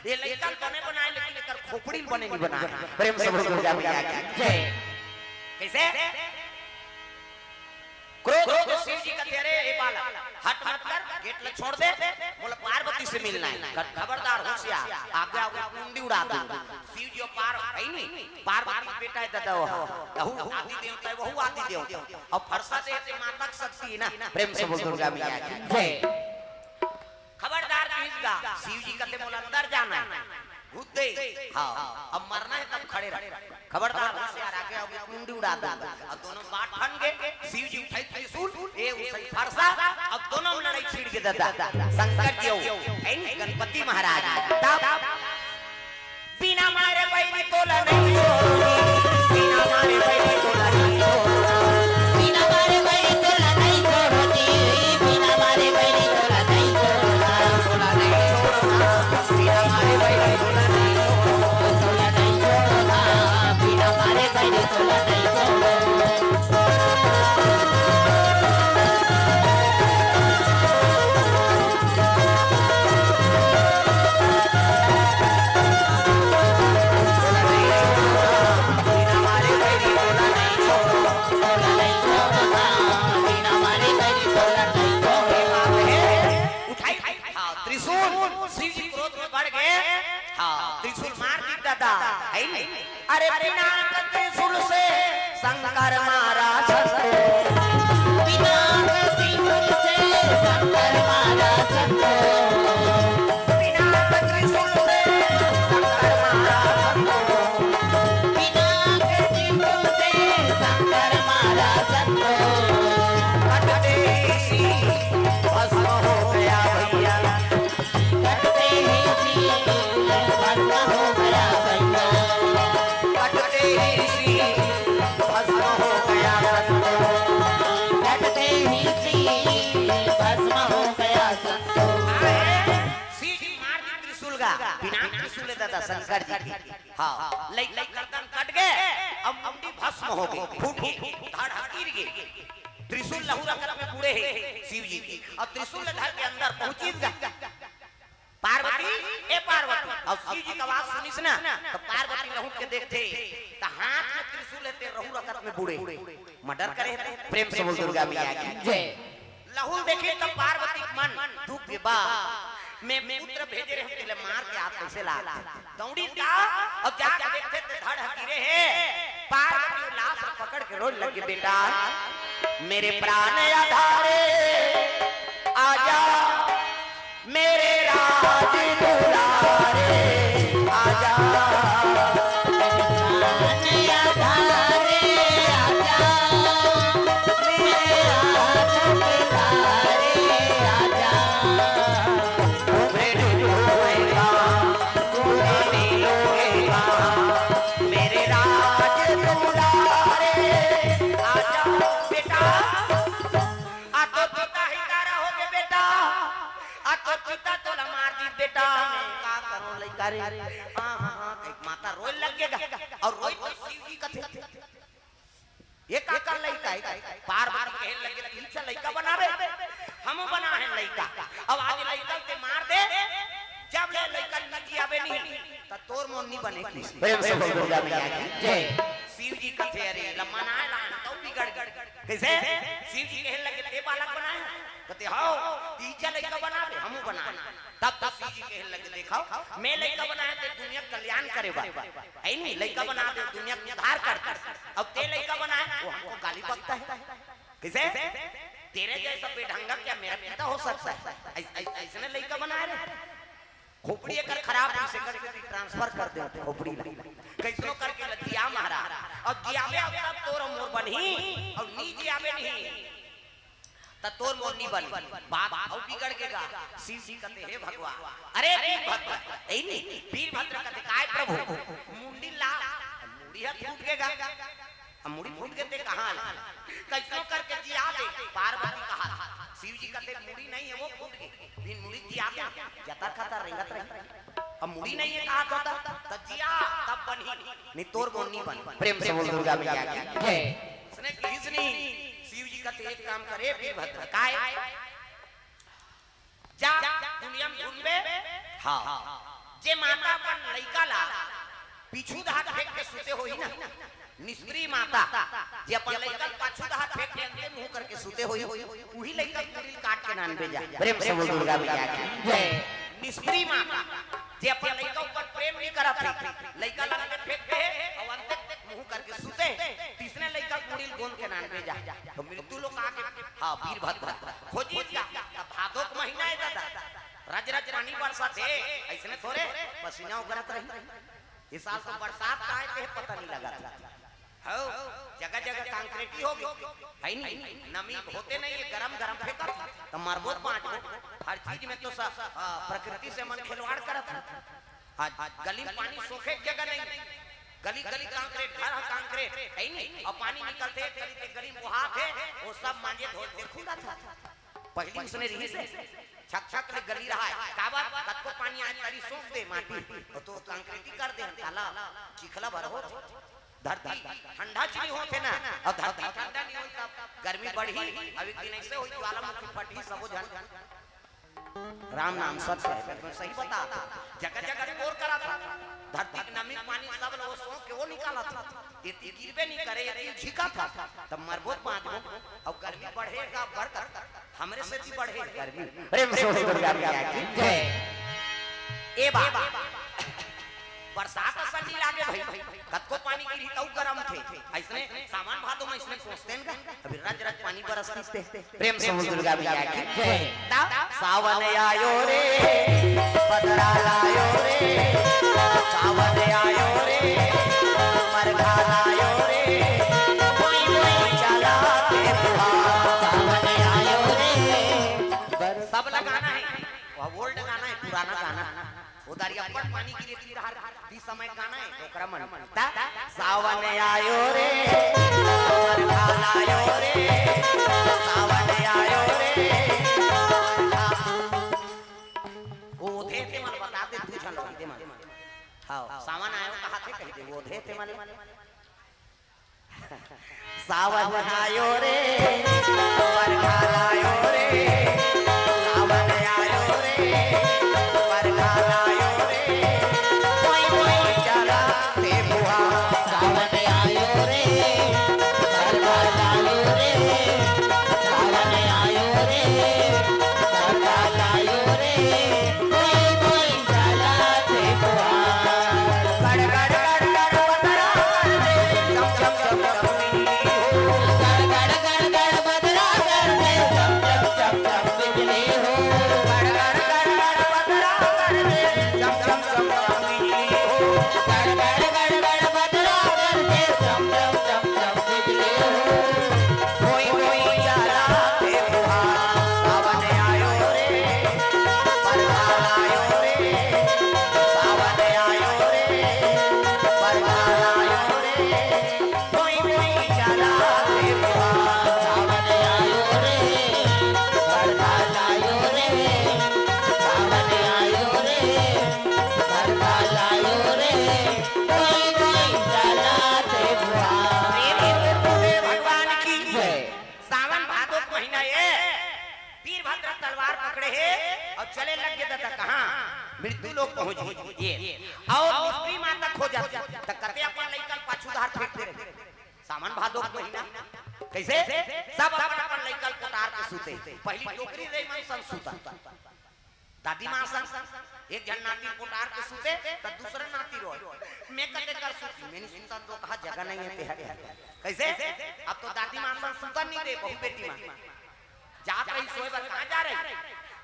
ये लइका बने बनाए, लेकिन एकर खोपड़ी बने नहीं बनाए।" प्रेम से बोल दुर्गा मैया की जय। कैसे? क्रोध होके शिव जी कहते, "अरे ए बालक, हट मत कर, गेट ला छोड़ दे, मोला पार्वती से मिलना है। खबरदार, होशियार, आगे आओगे मुंडी उड़ा दूंगा।" शिव जी और पार-, है नी, पार्वती बेटा है दादा, वो यहू आदि देवता है, वहू आदि देवता। और फरसा देह ते माता के शक्ति है ना। प्रेम से बोल दुर्गा मैया की जय। खबरदार, तू इस का शिव जी कथे, "मोला अंदर जाना है, घुस दे।" हाँ, अब मरना है तब खड़े रह, खबरदार होशियार, आगे आओगे तो मुंडी उड़ा दूंगा। अब दोनों बात ठन गे, शिव जी उठाई त्रिशूल, ए उठाई फरसा, अब दोनों में लड़ाई छिड़ गे दादा। शंकर जी हो, ऐन गणपति महाराज, तब बिना मारे बैरी तोला नहीं छोड़ोगी, बिना मारे बैरी तोला नहीं छोड़ोगी, बिना मारे बैरी तोला नहीं छोड़ोगी, बिना मारे बैरी तोला नहीं छोड़ोगी, तोला नहीं छोड़ोगी, बिना मारे बैरी तोला नहीं छोड़ोगी, तोला नहीं छोड़ोगी, बिना मारे बैरी तोला नहीं छोड़ोगी। उठाई, हाँ, त्रिशूल, शिव जी क्रोध में बढ़ गए। हाँ, त्रिशूल मार दी दादा, है नी? अरे पिनाक त्रिशूल से शंकर मारा संतोष। पिनाक त्रिशूल से शंकर मारा संतोष। पिनाक त्रिशूल से शंकर मारा संतोष। पिनाक त्रिशूल से शंकर मारा संतोष। कटते ही भस्म हो गया भैया। कटते ही शीश भस्म हो गया संतोष। कटते ही शीश भस्म हो गया संतोष। कटते ही शीश भस्म हो गया संतोष। शिव जी मार दी त्रिशूल का, पिनाक त्रिशूल है दादा शंकर जी की। हाँ, लइका गर्दन कट गए, अब मुंडी भस्म हो गई, फूट गई, धड़ हकीर गई। त्रिशूल लहू रकत में बूड़े हे शिव जी की, अउ त्रिशूल धर के अंदर पहुंचिस गा पार्वती, ए पार्वती, अउ शिव जी का आवाज सुनिस ना, त पार्वती लहुट के देखथे, त हाथ में त्रिशूल हे ते लहू रकत में बूड़े, मर्डर करे हे। प्रेम से बोल दुर्गा मैया की जय। लहू ल देखिस त पार्वती के मन दुख गे बा, मैं पुत्र भेजे रहेंव तेला मार के आप कइसे ला दौड़िस गा, अउ जाके देखथे ते धड़ ह गिरे हे। पार्वती लाश ल पकड़ के रोए लगे, बेटा मेरे प्राण आधारे आजा, मेरे राज दुलारे आजा, मेरे प्राण आधारे आजा, मेरे राज दुलारे आजा। तुम्हें ढूंढूंगा, तुम्हें मिलूंगा, मेरे राज दुलारे। आजा बेटा, आ तो पिता ही तारा हो गए बेटा, आ तो पिता तोला मार दी बेटा, मैं का करूं लइका रे। हाँ, हाँ, हाँ, कहि माता रोए लग गे गा, अउ रोए तो शिव जी कथे। ये काकर लइका हे? पार्वती कहे लगे, "ठीक हे, लइका बनाबे, हमू बनाहेन लइका।" अब आज लइका ल ते मार दे, जब ले लइका ल नइ जियाबे नहीं, त तोर मोर नइ बने किस। प्रेम से बोल दुर्गा मैया की जय। शिव जी कथे, "अरे, लम्मा ना लान, तउ बिगड़ गे।" कइसे? शिव जी कहे लगे, "ते बालक बनाए?" कथे, "हव, तीजा लइका बनाबे, हमू बनाहेन।" तब तो शिव जी कहे लगे, "देखव, मैं लइका बनाहेंव ते दुनिया के कल्याण करे बर, हे नी? लइका बना दे, दुनिया के उद्धार कर दे। अब ते लइका बनाए, वो हमको गाली बकता है।" कइसे? तेरे जैसा बेढंगा क्या मेरा पिता हो सकता है? ऐस-, ऐस-, अइसने लइका बनाए रे। खोपड़ी एकर खराब होइस, एकर से ट्रांसफर कर दे खोपड़ी ला। कइसनो करके ल जिया महाराज। अब जियाबे अब तब तोर मोर बनही, अउ नइ जियाबे नहीं। त तोर मोर नइ बने, बात अउ बिगड़ गे गा। शिव जी कथे, "हे भगवान, अरे वीरभद्र, ए नी, वीरभद्र कथे, काय प्रभु, मुंडी ला, मुड़ी ह फूट गे गा, अब मुड़ी फूट गे ते कहाँ ले? कइसनो करके जिया दे।" पार्वती कहा, शिव जी कथे, "मुड़ी नहीं है, वो फूट गे, बिन मुड़ी जिया दे, जतर खतर रेंगत रही।" अब मुड़ी नहीं है कहा तो तब, तब जिया, तब बनही, नहीं तोर मोर नइ बने। प्रेम से बोल दुर्गा मैया की जय। उसने कहिस नहीं, शिव जी कथे, "एक काम करे वीरभद्र, काय? जा दुनिया में घूमबे, हाँ, जे माता अपन लइका ला पीछू डहर फेंक के सुते होही ना, निष्प्रिय माता, जे अपन लइका ला पाछू डहर फेंक के अंते मुंह करके सुते होही, उही लइका के मुड़ी ल काट के लानबे जा।" प्रेम से बोल दुर्गा मैया की जय। निष्प्रिय माता, जे अपन लइका ऊपर प्रेम नइ करत हे, लइका ला अंते फेंक दे अउ अंते मुंह करके सुते, तइसने लइका के मुड़ी ल गोंद के लानबे जा। त मृत्यु लोक आके, हाँ, वीरभद्र खोजिस गा, त भादो के महीना हे दादा, रज रज पानी बरसत हे, अइसने थोरे पसीना उगरत रही। इस साल तो बरसात का आय, तेह पता नहीं लगत हे। हव, जगह जगह concrete ही हो गे, हे नहीं? नमी होते नहीं हे, गरम गरम फेंकत हे, त मरबो पाँच गो। हर चीज में तो स-, अ, प्रकृति से मन खिलवाड़ करत हे। आज गली में पानी सोखे के जगह नहीं, गली गली concrete, घर ह concrete, हे नहीं? अउ पानी निकलथे, गली ते गली में बोहात हे, वो सब मांजे धोए के खुंदत हे। पहिली उसने रिहिस हे, छक छक ले गली रहा हे, काबर? कतको पानी आय, तरी सोख दे माटी, अउ तो concrete ही कर दे, काला चिखला भर हो। धरती ठंडा च नहीं होथे ना, अउ धरती ठंडा नहीं होय तब गर्मी बढ़ही। अब एक दिन अइसे होही, ज्वालामुखी फटही, सबो झन। राम नाम सत्य हे, बिल्कुल सही बतात हे। जगह जगह कोर करत हे, धरती के नमी पानी सब ल वो सोख के वो निकालत हे। एती गिरबे नहीं करे, एती झिकत हे, तब मरबो पाँच गो। अउ गर्मी बढ़े का बरकत, हमरे सेती बढ़े गर्मी। प्रेम से बोल दुर्गा मैया की जय। ए बा, बरसात असन नहीं लागे भाई, कतको पानी गिरही तउ गरम थे। अइसने सावन भादो में अइसने पहुंचते हैं का, अभी रज रज पानी बरसते। प्रेम से बोल दुर्गा मैया की जय। सावन आयो रे, बदरा लायो रे, सावन आयो रे, मरघा लायो रे, कोई कोई चला के बुआ। सावन आयो रे। सब लगाना हे, वो old गाना हे, पुराना गाना। उधारी अब्बड़ पानी गिरे गिरे हर दी समय गाना हे, ओकरा मन। ता सावन आयो रे, बरखा लायो रे, सावन आयो रे। ओधे ते मन बता दे, तू झन बता दे मन। हाँ, सावन आयो कहा थे कह दे, ओधे ते मन। सावन आयो रे, बरखा लायो रे, सावन आयो रे, बरखा लायो रे, कोई कोई चला ते बुआ। सावन आयो रे, बरखा लायो रे, सावन आयो रे, बरखा लायो रे, कोई कोई चला ते बुआ। गड़ गड़ गड़ गड़ बदरा कर दे, चम चम चम चम बिजली हो। गड़ गड़ गड़ गड़ बदरा कर दे, चम चम चम चम बिजली हो। गड़ गड़ गड़ गड़ बदरा कर दे, चम चम चम चम बिजली हो। गड़ गड़ गड़ गड़ बदरा कर दे, चम चम चम चम बिजली हो। कोई कोई चला ते बुआ। सावन आयो रे, बरखा लायो रे, सावन आयो रे, बरखा लायो रे, कोई कोई चला ते बुआ। सावन आयो रे, बरखा लायो रे, सावन आयो रे, बरखा लायो रे, कोई कोई चला ते बुआ। प्रेम से बोले भगवान की जय। सावन भादो के महीना ए, वीरभद्र तलवार पकड़े हे अउ चले लग गे ददा कहाँ? मृत्यु लोक पहुँच गे। ए, अउ मिस्त्री माता खोजत, त कते अपन लइका ल पाछू धार फेंक दे रहे। सावन भादो के महीना, कइसे? सब अपन अपन लइका ल कोटार के सुते। पहिली डोकरी रही मन सन सुता। दादी माँ सन एक झन नाती कोटार के सुते, त दूसरा नाती रोय, "मैं कते कर सुती, मैं नहीं सुतन तो कहा जगह नहीं हे तेहा।" कइसे? अब तो दादी माँ सन सुतन नहीं दे, बहू बेटी माँ। जात रही सोए बर, कहाँ जा रही?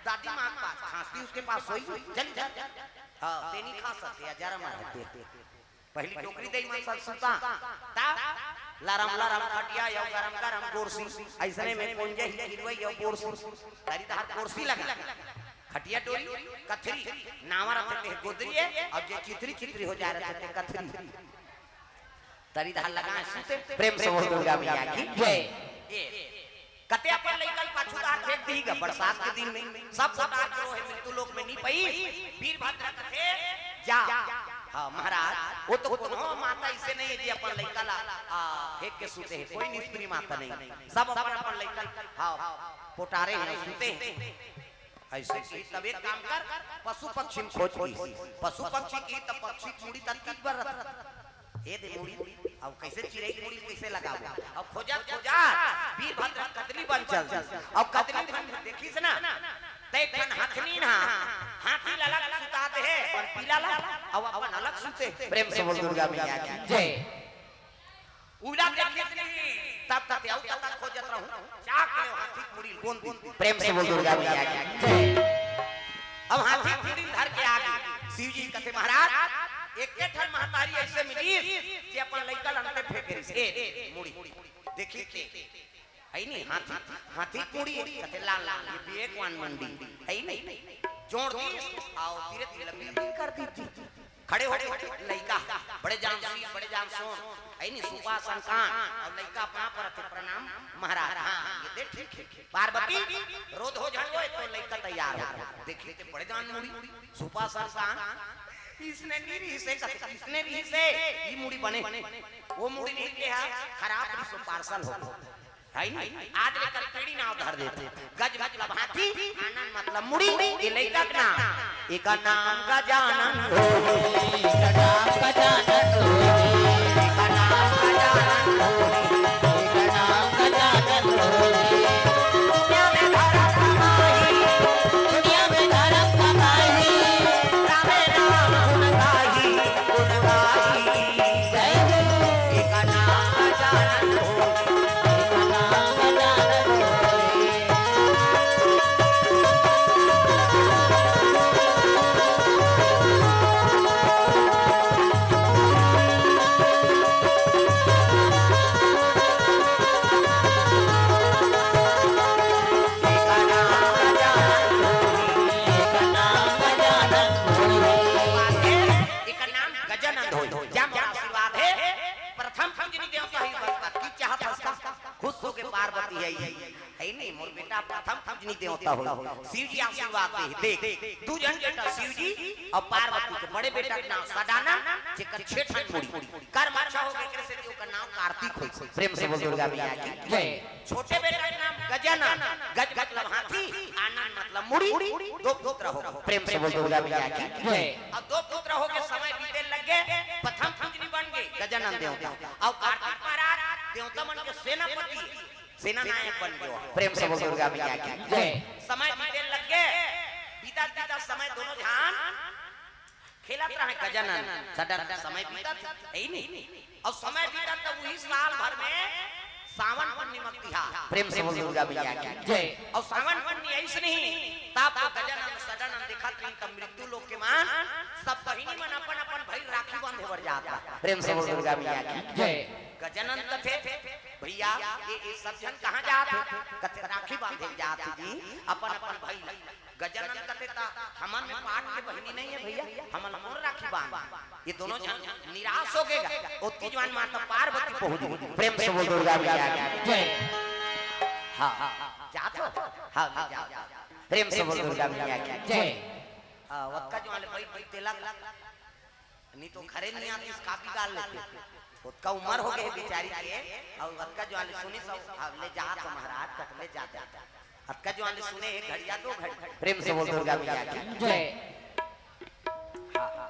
दादी माँ के पास, खांसती उसके पास सोई, चल जा। हाँ, ते नहीं खा सकते, या जरा मार दे। पहिली डोकरी दई मन सब सुता, ता लरम लरम खटिया अउ गरम गरम गोरसी, अइसने में कोंजे ही किरवई अउ गोरसी, तरी तहार गोरसी लगा। खटिया डोरी, कथरी, नावा रथे ते गोदरी ए, अउ जे चितरी चितरी हो जाय रथे ते कथरी। तरी तहार लगा सुते, प्रेम से बोल दुर्गा मैया की जय। ए, कते अपन लइका ल पाछू डार फेंक दिही गा, बरसात के दिन में सब कोटार के रोहे मृत्यु लोक में नी पई। वीरभद्र कथे, "जा।" हाँ महाराज, वो तो कोनो माता अइसे नहीं हे जे अपन लइका ला, आ, फेंक के सुते हे, कोई निष्प्री माता नहीं, सब अपन अपन लइका ल, हाँ, पोटारे हे, सुते हे। अइसे कि तब एक काम कर, पशु पक्षी में खोज की, पशु पक्षी की तब पक्षी के मुड़ी तत्ती बर रथे। ए दे मुड़ी, अब कइसे चिरई के मुड़ी कइसे लगाबो? अब खोजत खोजत वीरभद्र कदली बन चल दिस। अब कदली बन देखिस ना, त एक ठन हथनीन हा हाथी ल अलग सुता दे हे, अपन पीला ला, अब अपन अलग सुते। प्रेम से बोल दुर्गा मैया की जय। उला देखिस नहीं, तब तक अउ कतक खोजत रहूं, चाक ले हाथी के मुड़ी ल कोन दिन। प्रेम से बोल दुर्गा मैया की जय। अब हाथी मुड़ी धर के आ गे। शिव जी कथे, महाराज, एके ठन महतारी अइसे मिलिस जे अपन लइका ल अंते फेंके रिहिस। ए, मुड़ी। देखी ते, हइ नी, हाथी, हाथी मुड़ी, कथे लान लान, ये विवेकवान मंडी, हइ नी? जोड़ दिस, अउ तीरे तीर ल बिल्डिंग कर दिस जी। खड़े हो गे लइका, बड़े जान सी, बड़े जान सोन, हइ नी, सुपासन कान, अउ लइका अपना पर अथे, प्रणाम महाराज, हाँ, ये दे ठीक हे। पार्वती, रोध हो झन होय, तो लइका तैयार हो। देखी ते बड़े जान मुड़ी, सुपासन कान, इसने नी रिहिसे, कथे, इसने रिहिसे, ई मुड़ी बने, वो मुड़ी रिहिसे, खराब रिहिसे, पार्सल हो। हइ नी? आज ले कल पीढ़ी नाव धर देथे। गज मतलब हाथी, आनन मतलब मुड़ी, ये लइका के नाम। एकर नाम गजानन होही। एकर नाम गजानन होही। एकर नाम गजानन होही। एकर नाम गजानन होही। दुनिया में धरम कमाही। दुनिया में धरम कमाही। रामे नाम गुण गाही, गुण गाही। जय हो। एकर नाम गजानन होही। एकर नाम गजानंद होई। जब आशीर्वाद हे, प्रथम पूजनी देवता ही बरसात की चाहत हस का, खुश होके पार्वती है, है नी, मोर बेटा प्रथम पूजनी देवता हो। शिव जी आशीर्वाद दे, देख, दू झन बेटा शिव जी अउ पार्वती के, बड़े बेटा के नाम सदानंद, जेकर छे ठन मुड़ी, कर्म अच्छा हो गए, एकरे से ओकर नाम कार्तिक होई। प्रेम से बोल दुर्गा मैया की जय। छोटे बेटा के नाम गजानन, गज मतलब हाथी, आनन मतलब मुड़ी, दो पुत्र हो। प्रेम से बोल दुर्गा मैया की जय। अब दो पुत्र हो के समय बीते लग गए, प्रथम पूजनी बन गए गजानन देवता, अउ कार्तिक महाराज देवता मन के सेनापति, सेना नायक बन गए। प्रेम से बोल दुर्गा मैया की जय। समय बीते लग गए, बीता बीता समय दोनों झन खेलत रहे गजानन, सडन समय बीतत हे, हे नी? अउ समय बीतत त उही साल भर में सावन पुन्नी म तिहार। प्रेम से बोल दुर्गा मैया की जय। अउ सावन पुन्नी अइसने ही, तब तो गजानन सडन देखत रहिन, त मृत्यु लोक के मन सब बहिनी मन अपन अपन भाई राखी बांधे बर जात रहा। प्रेम से बोल दुर्गा मैया की जय। गजानन कथे, भैया, ये, ये सब झन कहाँ जात हे? कथे, राखी बांधे जात हे जी, अपन अपन भाई ला। गजानन कथे, त हमन में पाट के बहिनी नहीं है भैया, हमन कोन राखी बांध? ये दोनों झन निराश हो गए। ओतकी जुवार माता पार्वती पहुंच गई। प्रेम से बोल दुर्गा मैया की जय। हाँ, हाँ, हाँ, जात हो? हाँ, हाँ, जाओ, जाओ। प्रेम से बोल दुर्गा मैया की जय। हाँ, ओतका जुवार ले बैठ बैठ तेला नहीं तो घरे नहीं आतिस, का बिगाड़ लेते। ओतका उमर हो गए बिचारी के, अउ ओतका जुवार ले सुनिस, अब ले जात हो महाराज, कत ले जात हो। ओतका जुवार ले सुने हे घड़िया दो घड़ी। प्रेम से बोल दुर्गा मैया की जय। हाँ, हाँ, हाँ।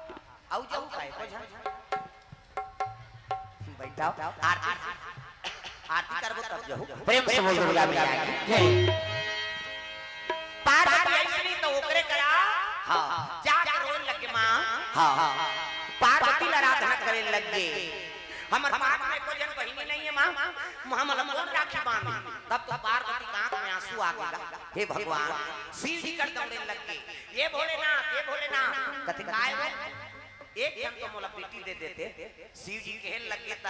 अउ जाऊ का एको झन। बैठाओ। आरती, आरती करबो तब जाहू। प्रेम से बोल दुर्गा मैया की जय। पार्वती अइसनी त ओकरे करा, हाँ, जाके रोए लगे माँ। हाँ, हाँ। पार्वती ल आराधना करे लगे। हमर पाट में एको झन बहिनी नहीं है माँ, हमन ल कोन राखी बांधी? तब तो पार्वती के आंख में आंसू आ गए। हे भगवान, शिव जी कर दौड़े लगे, ये भोलेनाथ, ये भोलेनाथ। कथे, काय हो? एक झन तो मोला बेटी दे देते। शिव जी कहे लगे, त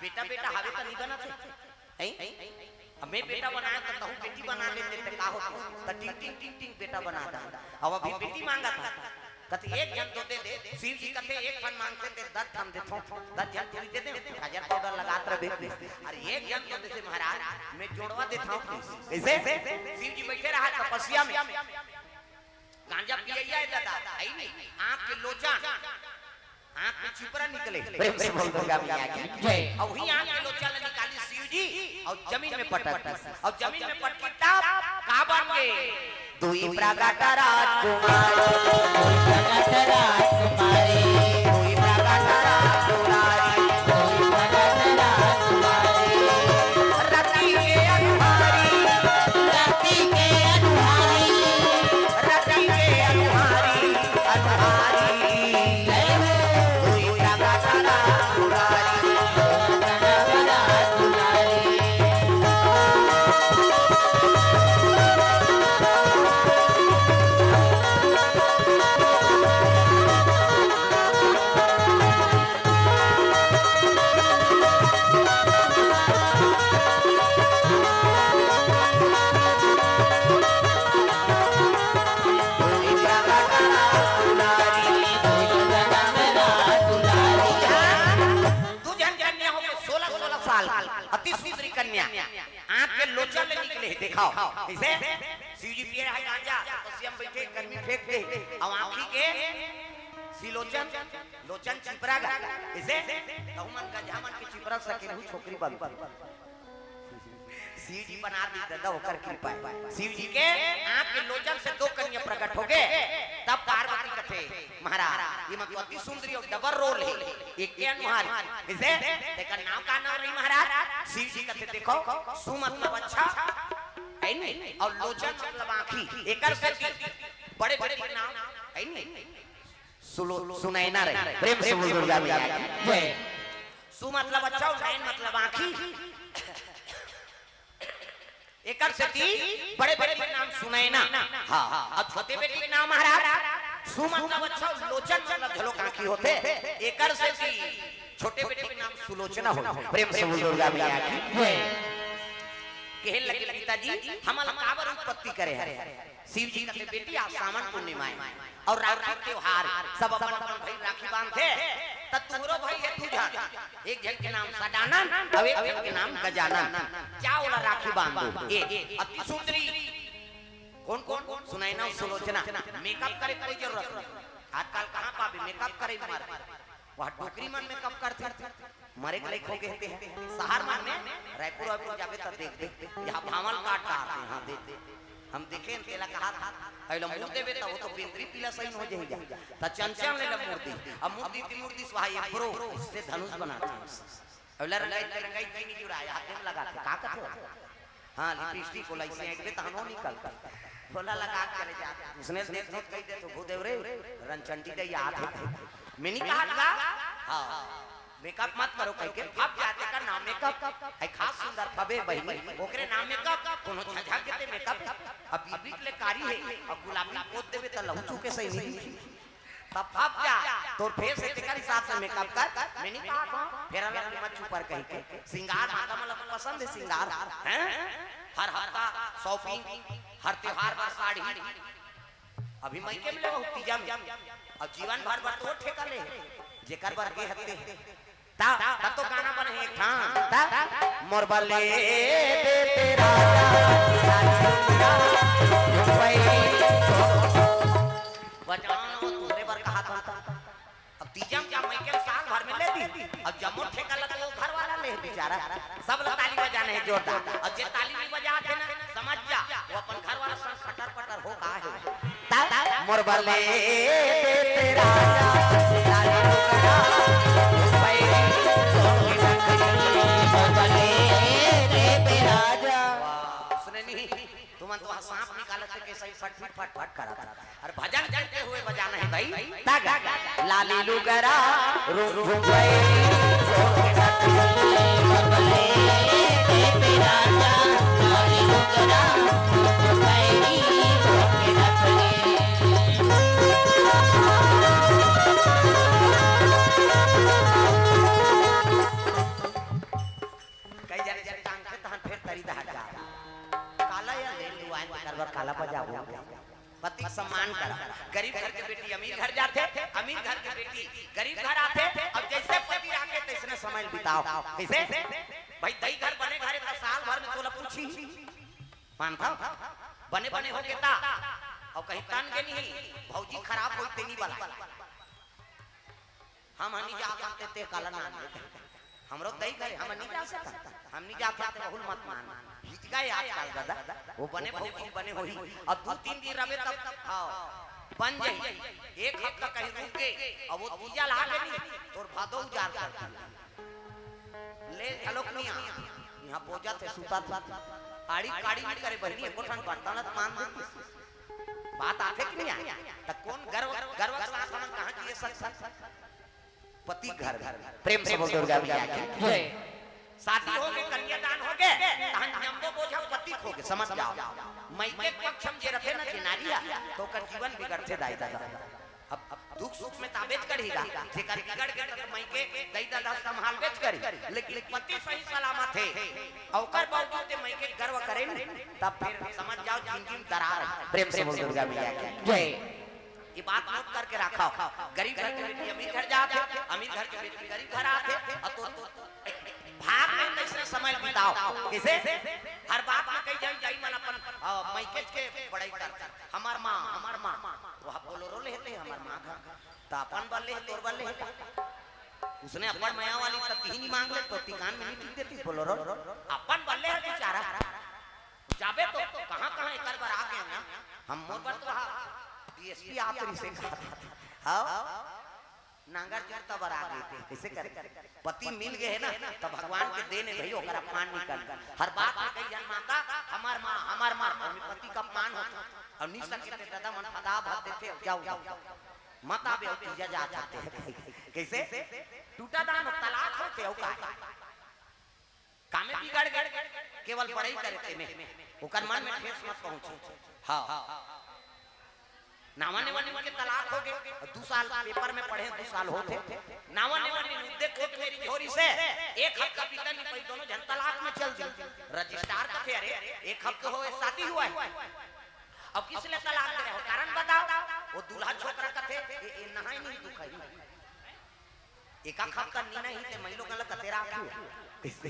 बेटा बेटा हवे त नहीं बनत हे। हैं? अब मैं बेटा बनाए त तहूँ बेटी बना लेते त का होते? त टिंग टिंग टिंग टिंग बेटा बना दा। अब अभी बेटी मांगत हे। कथे एक झन तो दे दे। शिव जी कथे एक ठन मांगते ते दस ठन देथों, दस झन पूरी दे दे। काजर पाउडर लगात रहे बेटी। अरे एक झन तो दे दे महाराज, मैं जोड़वा देथों। कैसे? शिव जी बैठे रहा तपस्या में। गांजा पियैया हे दादा, है नहीं? आंख के लोचन, आंख में चिपरा निकले। प्रेम से बोल दुर्गा मैया की जय। अउ उही आंख के लोचन ल निकाली शिव जी, अउ जमीन में पटक दी। अउ जमीन में पटकी तब का बन गए? दुई प्रगट राजकुमारी, दुई प्रगट राजकुमारी, दुई प्रगट राजकुमारी, दुई प्रगट राजकुमारी। रति के अनुहारी, रति के अनुहारी, रति के अनुहारी, अनुहारी। जय हो। दुई प्रगट राजकुमारी। देखाव कइसे? शिव जी पिए रहय गांजा, तपस्या में बइठे, गर्मी फेंक दे, अउ आँखी के सिलोचन, लोचन चिपरा गा, कइसे? तहु मन गंजा मन के चिपरा सकेलहू छोकरी बन। शिव जी बना दी दादा, ओकर कृपा हे। शिव जी के आँख के लोचन से दो कन्या प्रकट होगे, तब पार्वती कथे, महाराज, ये मन तो अति सुंदरी अउ डबल रोल हे, एक के अनुहार, कइसे? तेकर नाम का नाम रही महाराज? शिव जी कथे, देखो, सु मतलब अच्छा, हे नी? अउ लोचन मतलब आँखी, एकर सेती बड़े बेटी के नाम, हे नी? सुलो-, सुनैना रही। प्रेम से बोल दुर्गा मैया की जय। सु मतलब अच्छा अउ नैन मतलब आँखी। एकर सेती बड़े बेटी के नाम सुनैना। हाँ, अउ छोटे बेटी के नाम महाराज, सु मतलब अच्छा, लोचन मतलब झलोक आँखी होथे। एकर सेती छोटे बेटी के नाम सुलोचना हो। प्रेम से बोल दुर्गा मैया की जय। कहे लगे, पिताजी, हमन ला काबर उत्पत्ति करे हरे? शिव जी कथे, बेटी, आज सावन पूर्णिमा हे अउ राखी त्योहार, सब अपन अपन भाई राखी बांधथे, त तुहरो भाई हे दू झन, एक झन के नाम सदानंद अउ एक झन के नाम गजानंद। जा ओला राखी बांध दो। ए, अति सुंदरी, कोन कोन? सुनैना अउ सुलोचना। मेकअप करे के कोई जरूरत नहीं। आजकल कहाँ पाबे मेकअप करे मर, वह डोकरी मन मेकअप करथे। मरे के लायक हो गए हे। शहर मन में, रायपुर वायपुर जाबे त देखबे, यहाँ भांवल काट डारथे, हाँ, देख, देख। हम देखे न, तेला कहा था, अइला मुड़ देबे त वो तो बेंदरी पीला सही हो जाही जा। त चंचल ले ला मुड़ दी, अब मुड़ दी ती मुड़ दी, स्वाहा ये ब्रो, इससे धनुष बनाते हैं। अइला रंगाई, रंगाई जी नहीं जुड़ा, हाथ में लगाते, का करते हो? हाँ, लिपस्टिक ओला अइसे एकबे तहन ओ निकलता। ओला लगा के चले जात। उसने देख देख कहि देत हो, "भूदेव रे, रनचंडी दई आत हे।" मैं नहीं कहा था? हाँ। मेकअप मत करो कहिके, फब जाथे का नाम मेकअप। हे खास सुंदर फबे बहिनी, ओकरे नाम मेकअप, कोनो झझक के ते मेकअप। अब बीबी के ले कारी हे, अब गुलाबी पोत देबे त लहू चूके सही नहीं दिखी। तब फब जा, तोर फेस हे तेकर हिसाब से मेकअप कर। मैं नहीं कहा था, फेरा लवली मत छुपर कहिके। सिंगार माता मन ला तो पसंद हे सिंगार, हैं? हर हफ्ता शॉपिंग, हर त्योहार बर साड़ी। अभी मइके में लेवो, तीजा में। अब जीवन भर बर तो ठेका ले, जेकर बर गे हते। ता, तब तो गाना बने हे एक ठन। ता, मोर बर ले दे तेरा बजाओ ना, वो तोरे बर कहा था। अब तीजा में जा मइके में साल भर में ले दी, अब जम्मो ठेका ला तो वो घर वाला ले बेचारा, सब ला ताली बजाना हे जोरदार। अब जे ताली नहीं बजात हे ना, समझ जा, वो अपन घर वाला संग खटर पटर हो का हे। ता, मोर बर ले दे तेरा राजा, लाली डोकरा, पैरी, सोनी नखरी, मोर बर ले दे तेरा राजा। वाह, सुने नहीं? तुमन तो वहाँ सांप निकालत हे, कैसे ही फट फट फट फट करत हे। अरे भजन करते हुए बजाना हे भाई। तागा। लाली लुगरा, रुक रुक गई, रुक रुक गई, बबले, बेबे राजा, लाली लुगरा, रुक रुक गई, रुक रुक गई। कई जने जब टांगथे तहन फेर तरी दहा जा। काला या ले लुआए तेकर बर काला बजाबो। पति के सम्मान करा। गरीब घर के बेटी अमीर घर जाथे, अमीर घर के बेटी गरीब घर आथे। अब जैसे पति राखे तैसने समय बिताओ। कैसे? भाई दई घर बने घरे त साल भर में तोला पूछी। मानथव? बने बने हो गे ता। अउ कहीं तन के नहीं, भौजी खराब होई तेनी बला। हम हनी जा सकते ते काला नान दे। हमरो दई घरे हम नहीं जा सकत। हम नहीं जा सकते बहुल मत मान। हिचका हे आजकल दादा। वो बने भौजी बने होही। अब दू तीन दिन रबे तब हाँ बन जाही। एक हफ्ता कहीं रुक गे, अब वो तीजा ला गे नहीं, तोर भादो उजार कर दी। ले घलोक नहीं आ। यहाँ बोजा थे सुता था। आड़ी काड़ी नहीं करे बहिनी, एको ठन बर्तन ला तो मान देती। बात आथे कि नहीं आए? त कोन गर्व, गर्व के साथ हमन कहाँ जिए सकथन? पति घर में। प्रेम से बोल दुर्गा मैया की जय। शादी हो गे, कन्यादान हो गे, तहन जम्बो बोझा पति हो गे, समझ जाओ। मइके पक्ष में जे रथे ना, जे नारी हा, तो ओकर जीवन बिगड़थे दाई दादा। अब, अब दुख सुख में ताबेच करही गा, जेकर बिगड़ गे त मइके दई दादा संभालबेच करही, लेकिन पति सही सलामत हे, अउ ओकर बावजूद ते मइके गर्व करे न, तब फिर समझ जाओ जिंदगी में दरार हे। प्रेम से बोल दुर्गा मैया की जय। ये बात नोट करके रखा। गरीब घर के बेटी अमीर घर जात हे, अमीर घर के बेटी गरीब घर आत हे, अउ तो, तो भाग में कैसे समय बिताओ, कैसे? हर बात में कई जन, कई मन अपन, अ, मइकेच के बड़ाई करथे, "हमर माँ, हमर माँ।" वह बोलोरो लेते, "हमर माँ घर।" त अपन बर ले, तोर बर ले। उसने अपन मया वाली त तिही नी मांग ले, तो तिकान में नी टिक देती बोलोरो। अपन बर ले है बेचारा। जाबे तो कहाँ, कहाँ एकर बर आ गए ना। हम मोर बर तो हा, डीएसपी आप रिसे कहा था। हाँ? नांगर जोर तब आ गए थे, कैसे करे? पति मिल गए है ना, तो भगवान के देन है भाई, ओकर अपमान नहीं करना। हर बात में कई जन माता, "हमार माँ, हमार माँ", और पति का अपमान होता। और नहीं सके थे दादा मन फदा भर देते, "जाओ, जाओ, जाओ। मत आबे, और तीजा जा सकते हैं।" कैसे? टूटा दान, तलाक होते हो का? कामे बिगड़ गए, केवल बड़ाई करे ते में, ओकर मन में ठेस मत पहुंचे। हाँ। नावा नेवा नीन के तलाक हो गए, दू साल पेपर में पढ़े, दू साल होते। नावा नेवा नीन उद्दे कोर्ट में रिझोरी से एक हफ्ता बीता नहीं पाई, दोनों जन तलाक में चल दी। रजिस्ट्रार कथे, "अरे, एक हफ्ता होए शादी हुआ है, अब किस लिए तलाक दे रहे हो? कारण बताओ।" वो दूल्हा छोकरा कथे, "ए, ए नहाए नहीं दुखाई।" एका खपका नी नहाही ते मइलो गला कतेरा आखियो। कइसे?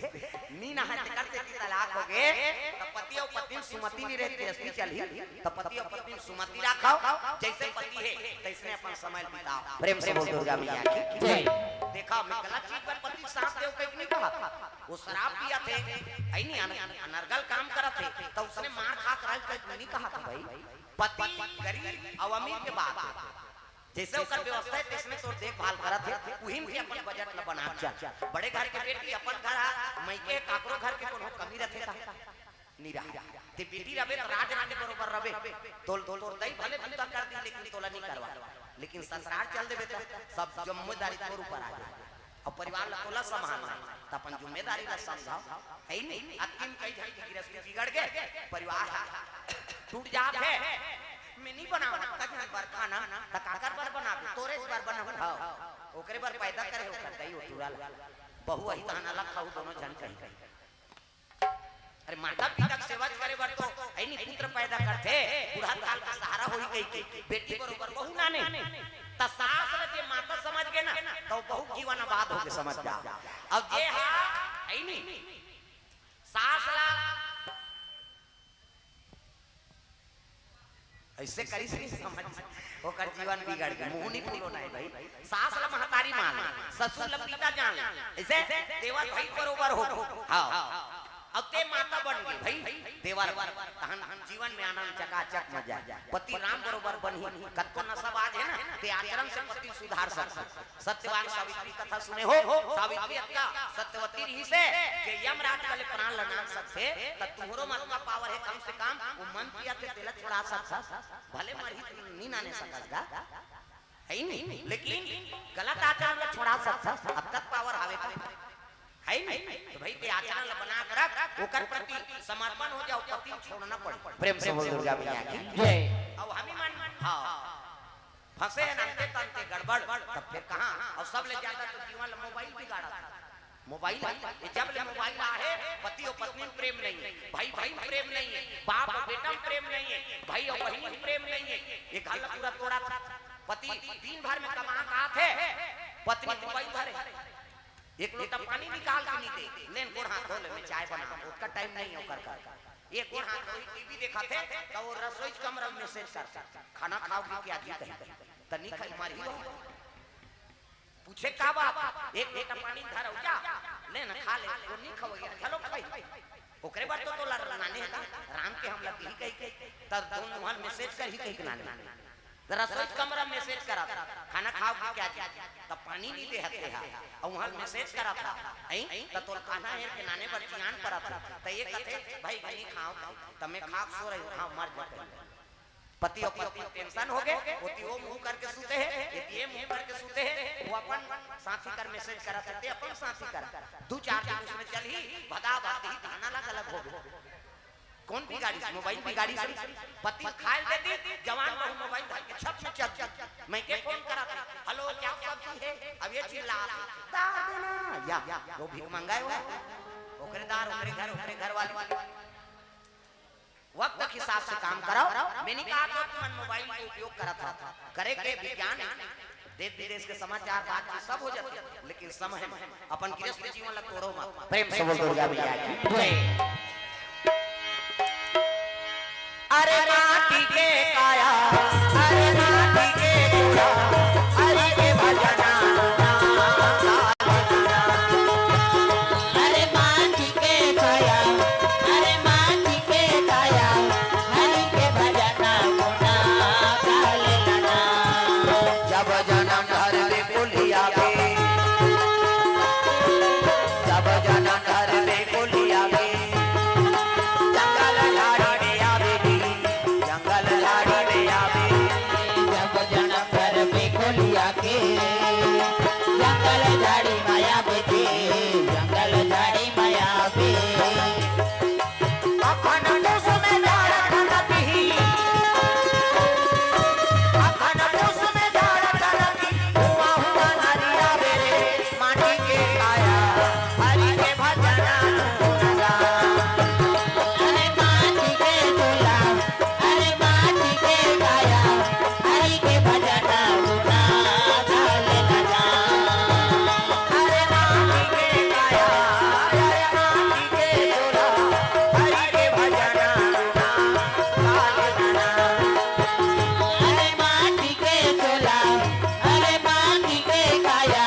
नी नहाए तेकर सेती तलाक हो गे। त पति अउ पत्नी सुमति नी रहे, गृहस्थी चलही। त पति अउ पत्नी सुमति राखव, जइसे पति हे, तइसने अपन समय बिताव। प्रेम से बोल दुर्गा मैया की जय। देखा, मैं गलत चीज बर पति के साथ देव कहिके नी कहत। वो शराब पियत हे, अइ नी, अन-, अनर्गल काम करत हे, त उसने मार खा के रह कहिके नी कहत भाई। पति गरीब अउ अमीर के बात हे। जइसे ओकर व्यवस्था हे, तइसने तोर देखभाल करत हे, उही में अपन बजट ल बना के चल। बड़े घर के बेटी अपन घर हा, मइके काकरो घर के कोनो कमी रथे का? नी रहा। ते बेटी रबे त राज रानी बरोबर रबे। तोल, तोल, तोर दई भले बूता कर दी, लेकिन तोला नी करवा। लेकिन ससुरार चल देबे त सब जिम्मेदारी तोर ऊपर आ जाए। अउ परिवार ल तोला संभालना हे, त अपन जिम्मेदारी ल समझव, हे नी? अतकिन कई झन के गृहस्थी बिगड़ गे, परिवार ह टूट जात हे। मैं नी बनावंव, त झन बर खाना, त काकर बर बनाबे? तोरे बर बनाहूं। हव, ओकरे बर पैदा करे हे ओकर दई ओ टूरा ल। बहू अही तहन अलग खाहू दोनों झन कहीं। अरे, माता पिता के सेवा करे बर तो, हे नी, पुत्र पैदा करथे, बुढ़त काल के सहारा होही कहिके, बेटी बरोबर बहू लाने। त सास ल जे माता समझ गे ना, त ओ बहू जीवन आबाद होगे समझ जा। अउ जे हा, हे नी, सास ला अइसे करिस नी समझ, ओकर जीवन बिगड़ गे। मुंह नी फूलो ना हे भाई। सास ला महतारी मान, ससुर ला पिता जान, अइसे देवर भाई बरोबर हो। हाँ। अब ते माता बन गे भाई, देवर तहन जीवन में आनंद चकाचक मजा। पति राम बरोबर बनही, कतको नशा बाज हे ना, ते आचरण से पति सुधार सकथे। सत्यवान सावित्री कथा सुने हो, सावित्री अतका सत्यवती रहिसे, जे यमराज वाले प्राण ल नान सकथे, त तुंहरो म अतका पावर हे, कम से कम वो मन पियत हे तेला छोड़ा सकथस, भले मरही त नी नाने सकस गा, हे नी? लेकिन गलत आचरण ल छोड़ा सकथस, अतका पावर हावे का, हे नी? त भाई ते आचरण ल बना के रख, ओकर प्रति समर्पण हो जाव, पति ल छोड़ना पड़े। प्रेम से बोल दुर्गा मैया की जय। अउ हमी मन, हाँ। फंसे हे नंते तंते गड़बड़, तब फिर कहाँ? अउ सबले ज्यादा तो जीवन ल मोबाइल बिगाड़त हे। मोबाइल, ये जब ले मोबाइल आहे, पति अउ पत्नी में प्रेम नइ हे, भाई भाई में प्रेम नइ हे, बाप अउ बेटा में प्रेम नइ हे, भाई अउ बहिनी में प्रेम नइ हे, ये घर ल पूरा तोड़त हे। पति दिन भर में कमा के आथे, पत्नी मोबाइल धरे। एक लोटा पानी निकाल के नी दे, "लेन गोड़ हाथ धो ले, मैं चाय बना, ओतका टाइम नइ हे ओकर कर।" एक गोड़ हाथ धोही, टीवी देखत हे, त वो रसोई के कमरा में मैसेज करथे, "खाना खाओगी क्या जी?" कही, "त नी खाई, मरही हो।" पूछे, "का बात?" "एक लोटा पानी धर अउ जा, ले ना खा ले।" "वो नी खवइया, चलो खाई।" ओकरे बर तो तोला नाने हे का, राम के हमला दिही कहिके, त दोनों हल मैसेज करही कहिके नाने। त रसोई कमरा मैसेज करत, "खाना खाओगी क्या जी?" त पानी नी देहत हे, अउ उहां मैसेज करत हे, अई? त तोर खाना हेर के नाने बर जियान परत हे। त ये कथे, "भाई, नी खाओं।" त मैं खा के सो रही हूं, हाँ, मर जा कहीं। पति अउ पत्नी टेंशन हो गे, ओती वो मुंह करके सुते हे, एती ये मुंह करके सुते हे, वो अपन साथी कर मैसेज करत हे, ते अपन साथी कर। दू चार दिन उसमें चलही, भदा भद ही धाना अलग अलग हो गे। कोन बिगाड़िस? मोबाइल बिगाड़िस। पति खाय ल दे दिस, जवान बहू मोबाइल धर के छप में चल दी। मइके फोन करत हे, "हेलो, क्या सब्जी है?" अब ये चिल्लात हे, "दार देना।" या, या, वो भीख मंगाय हुआ हे। ओकरे दार, ओकरे घर, ओकरे घर वाली। वक्त के हिसाब से काम करव। मैं नी कहत हंव कि मन मोबाइल के उपयोग करत हव, करे के विज्ञान हे। देश विदेश के समाचार, बातचीत सब हो जाथे, लेकिन समय में अपन गृहस्थ जीवन ला तोड़ो मत। प्रेम से बोल दुर्गा मैया की जय। अरे माटी के काया, अरे माटी के चूल्हा, हरि के भजना। अरे माटी के काया, अरे माटी के काया, हरि के भजना गुना गा लेना। जब जनम धरबे कुलिया के, जब जनम धरबे कुलिया के, जंगल झाड़ी में आवे जी, जंगल झाड़ी में आवे। जब जनम धरबे कुलिया के, जंगल झाड़ी में आवे जी, जंगल झाड़ी में आवे। अखन पूस में झाड़ करती, अखन पूस में झाड़ करती, हुआ हुआ नरिया बेरे, माटी के काया, हरि के भजना गुना गा। अरे माटी के चूल्हा, अरे माटी के काया, हरि के भजना गुना गा लेना। अरे माटी के काया, अरे माटी के चूल्हा, हरि के भजना गुना गा लेना। अरे माटी के चूल्हा, अरे माटी के काया,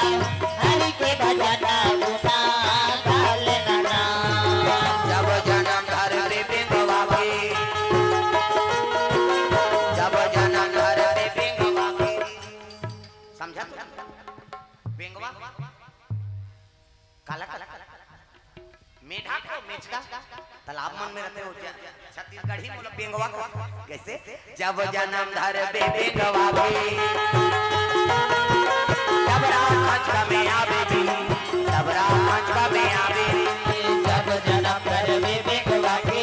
हरि के भजना गुना गा लेना। जब जनम धरबे बेंगवा के, जब जनम धरबे बेंगवा के। समझा तू? बेंगवा? काला, काला, काला। मेढा को मेचका तालाब मन में रहते हो क्या? छत्तीसगढ़ी बोलो बेंगवा को। कैसे? जब जनम धरबे बेंगवा के, डबरा खचका में आवे जी, डबरा खचका में आवे। जब जनम धरबे बेंगवा के,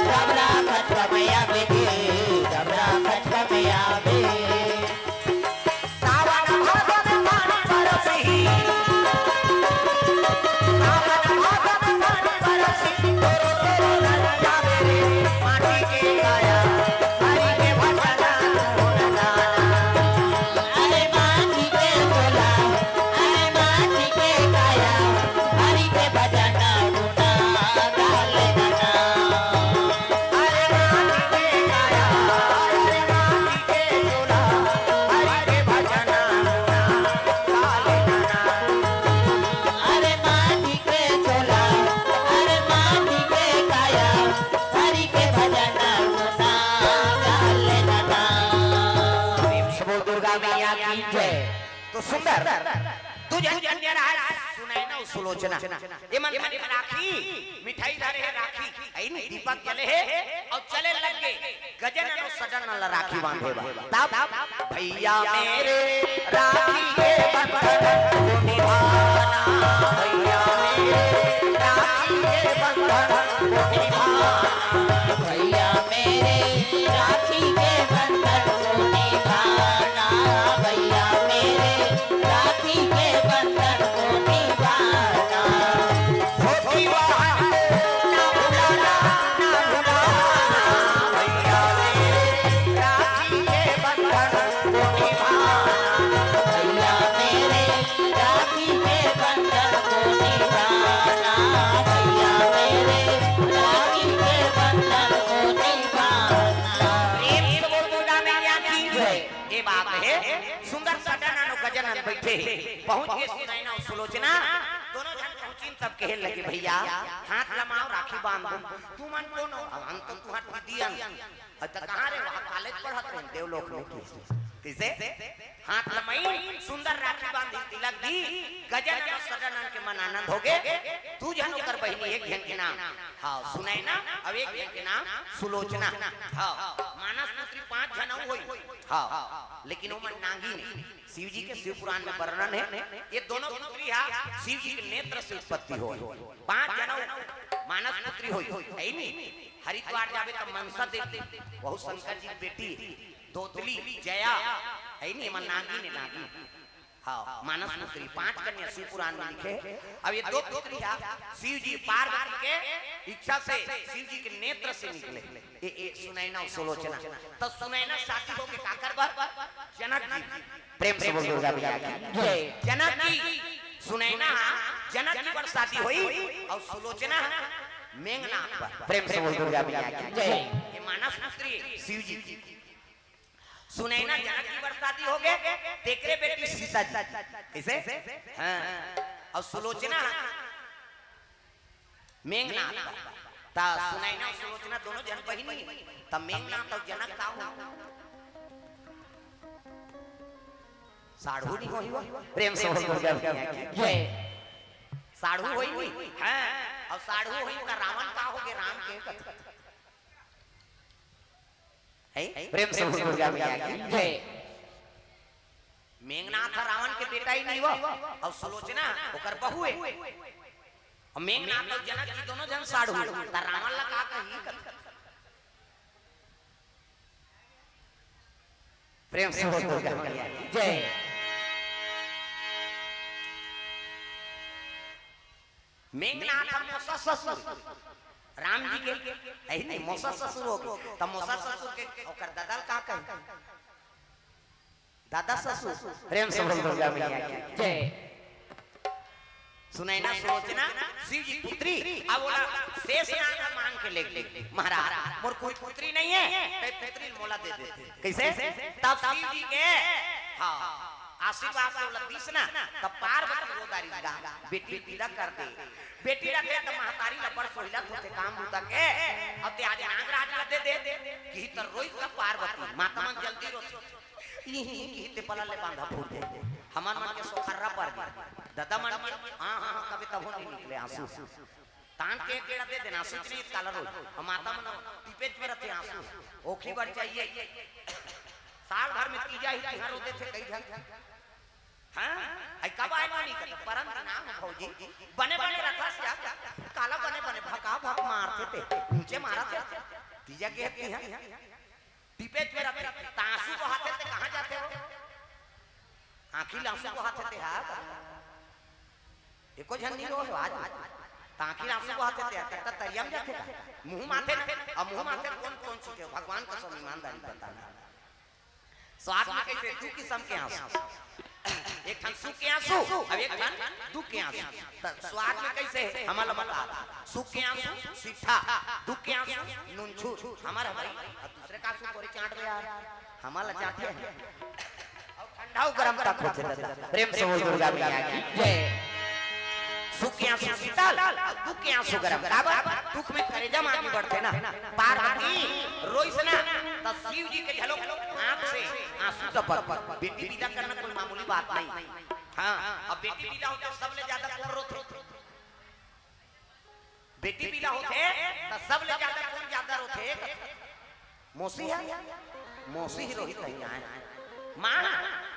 डबरा खचका में आवे जी, डबरा खचका में आवे। सावन भादो में पानी बरसही, सावन भादो में पानी बरसही, तोरो तोरो नरिया बेरे, माटी के काया, हरि के भजना गुना गा। अरे माटी के चूल्हा, अरे माटी के काया, हरि के भजना गुना गा लेना। अरे माटी के काया, अरे माटी के चूल्हा, हरि के भजना गुना गा लेना। अरे माटी के चूल्हा, अरे माटी के काया, हरि के भजना गुना गा लेना। प्रेम से बोल दुर्गा मैया की जय। तो सुंदर दू झन कन्या रहे, सुनैना अउ सुलोचना। ये मन धरे हे राखी, मिठाई धरे हे राखी, अई नी दीपक जले हे अउ चले लग गे। गजानन अउ सडानन ला राखी बांधे बर। तब भैया मेरे राखी के बंधन को निभाना, भैया मेरे राखी के बंधन को निभाना। भैया मेरे राखी के बंधन को निभाना, भैया मेरे राखी के बंधन को निभाना। छोटी बहन को ना भुलाना, ना भुलाना। भैया मेरे राखी के बंधन को निभाना। भैया मेरे राखी के बंधन को निभाना, भैया मेरे राखी के बंधन को निभाना। प्रेम से बोल दुर्गा मैया की जय। ये बात हे, सुंदर सडानन अउ गजानन बइठे हे। पहुंच गे सुनैना अउ सुलोचना, दूनों झन पहुंचिन तब कहे लगे, "भैया, हाथ लमाओ, राखी बांध दो।" "तुमन कोन हो?" "हम तो तुंहर दीदी अन।" "अ, त कहाँ रे?" "वहाँ कॉलेज पढ़त रहेन, देवलोक में।" कइसे? हाथ लमाइन, सुंदर राखी बांधिन, तिलक दीन, गजानन अउ सडानन के मन आनंद होगे। दू झन ओकर बहिनी, एक झन के नाम, हाँ, सुनैना, अउ एक झन के नाम सुलोचना। हाँ, मानस पुत्री पांच झन अउ होई। हाँ, लेकिन ओमन नागिन हे। शिव जी के शिव पुराण में वर्णन हे, ये दूनों पुत्री हा शिव जी के नेत्र से उत्पत्ति होय। पांच झन अउ मानस पुत्री होई, हे नी? हरिद्वार जाबे त मनसा देवी, वहू शंकर जी के बेटी, दोतली, जया, हे नी? एमन नागिन हे, नागिन। हाँ, मानस पुत्री, पांच कन्या शिव पुराण में लिखे। अब ये दो पुत्री है, शिव जी पार्वती के इच्छा से, शिव जी के नेत्र से निकले। ये, ये सुनैना और सुलोचना। तो सुनैना शादी होके काकर बर? जनक जी। प्रेम से बोल दुर्गा मैया की जय। जनक जी, सुनैना जनक जी बर शादी होई और सुलोचना मेघनाथ बर। प्रेम से बोल दुर्गा मैया की जय। ये मानस पुत्री शिव जी की। सुनैना जनक जी बर शादी हो गए, तेकरे बेटी सीता जी। कैसे? हाँ। और सुलोचना मेघनाथ बर। ता सुनैना और सुलोचना दोनों जन बहिनी, ता मेघनाथ और जनक का हो? साढ़ू नहीं होई वो? प्रेम से बोल दुर्गा मैया की जय। साढ़ू होई नहीं? हाँ। और साढ़ू होई का रावण का हो गए? राम के कथा। है? प्रेम से बोल दुर्गा मैया की जय। मेघनाथ रावण के बेटा ही नहीं वो, और सुलोचना ओकर बहू है। और मेघनाथ और जनक जी दोनों जन साढ़ू, त रावण ला का कही? प्रेम से बोल दुर्गा मैया की जय। मेघनाथ मौसा ससुर, राम जी के, यही नहीं, मौसा ससुर हो गए, तब मौसा ससुर के ओकर ददल का कहे? दादा ससुर। प्रेम से बोल दुर्गा मैया की जय। सुनैना सुलोचना शिव जी पुत्री, अब बोला शेष नाग मांग के ले गए, महाराज मोर कोई पुत्री नहीं है, ते पुत्री मोला दे देते। कैसे? तब शिव जी के, हाँ, आशीर्वाद से बोला दिस ना, तब पार्वती रोदारी गा, बेटी विदा कर दे। बेटी रखे त महतारी ला बड़ सोहिला होते काम बुता के, अब ते आज नागराज ला दे दे, कि तर रोई का पार्वती, माता मन जल्दी रोती। इही की ते पला ले बांधा फूट दे। हमर मन के सोखर्रा पर गए। दादा मन के, हाँ, हाँ, हाँ, कभी तभो नहीं निकले आंसू। तान के एक गेड़ा दे देना, आंसू नहीं काला रोई। हम माता मन टिपेच में रहते आंसू। ओखी बढ़ जाइए। साल भर में तीजा ही तिहार होते थे कई झन। हाँ? आई कब आए मानी कर? परम नाम भौजी। बने बने रथस या काला बने बने भका भक मारते थे। ऊंचे मारा थे। तीजा के तिहार। टिपेच में रथे, त आंसू बहाथे ते कहाँ जाथे वो? आंखी ले आंसू बहाथे ते हा। एको झन नहीं रोहे आज। त आंखी ले आंसू बहाथे ते हा, त तरिया में जाथे का? मुंह माथे ना, अब मुंह माथे कौन, कौन चीज है? भगवान कसम ईमानदारी बताना। स्वाद में कैसे दू किस्म के आंसू। एक ठन सुख के आंसू, अब एक ठन दुख के आंसू। त स्वाद में कैसे हे? हमन ला बता। सुख के आंसू सीठा, दुख के आंसू नुनछूर। हमर ह भाई, अब दूसरे का आंसू थोड़ी चांट दे यार, हमन ला चांटे हे। अउ ठंडा अउ गरम तक होथे दादा। प्रेम से बोल दुर्गा मैया की जय। सुख के आंसू शीतल, अउ दुख के आंसू गरम। काबर? दुख में करेजा म आगी बढ़थे ना। पार्वती रोइस ना, त शिव जी के घलो आंख से आंसू टपक। बेटी विदा करना कोई मामूली बात नहीं। हाँ, अब बेटी विदा होथे, सबले ज्यादा कोन रोथे? बेटी विदा होथे, त सबले ज्यादा कोन ज्यादा रोथे? मौसी हे, मौसी ही रोही कहीं आए। माँ,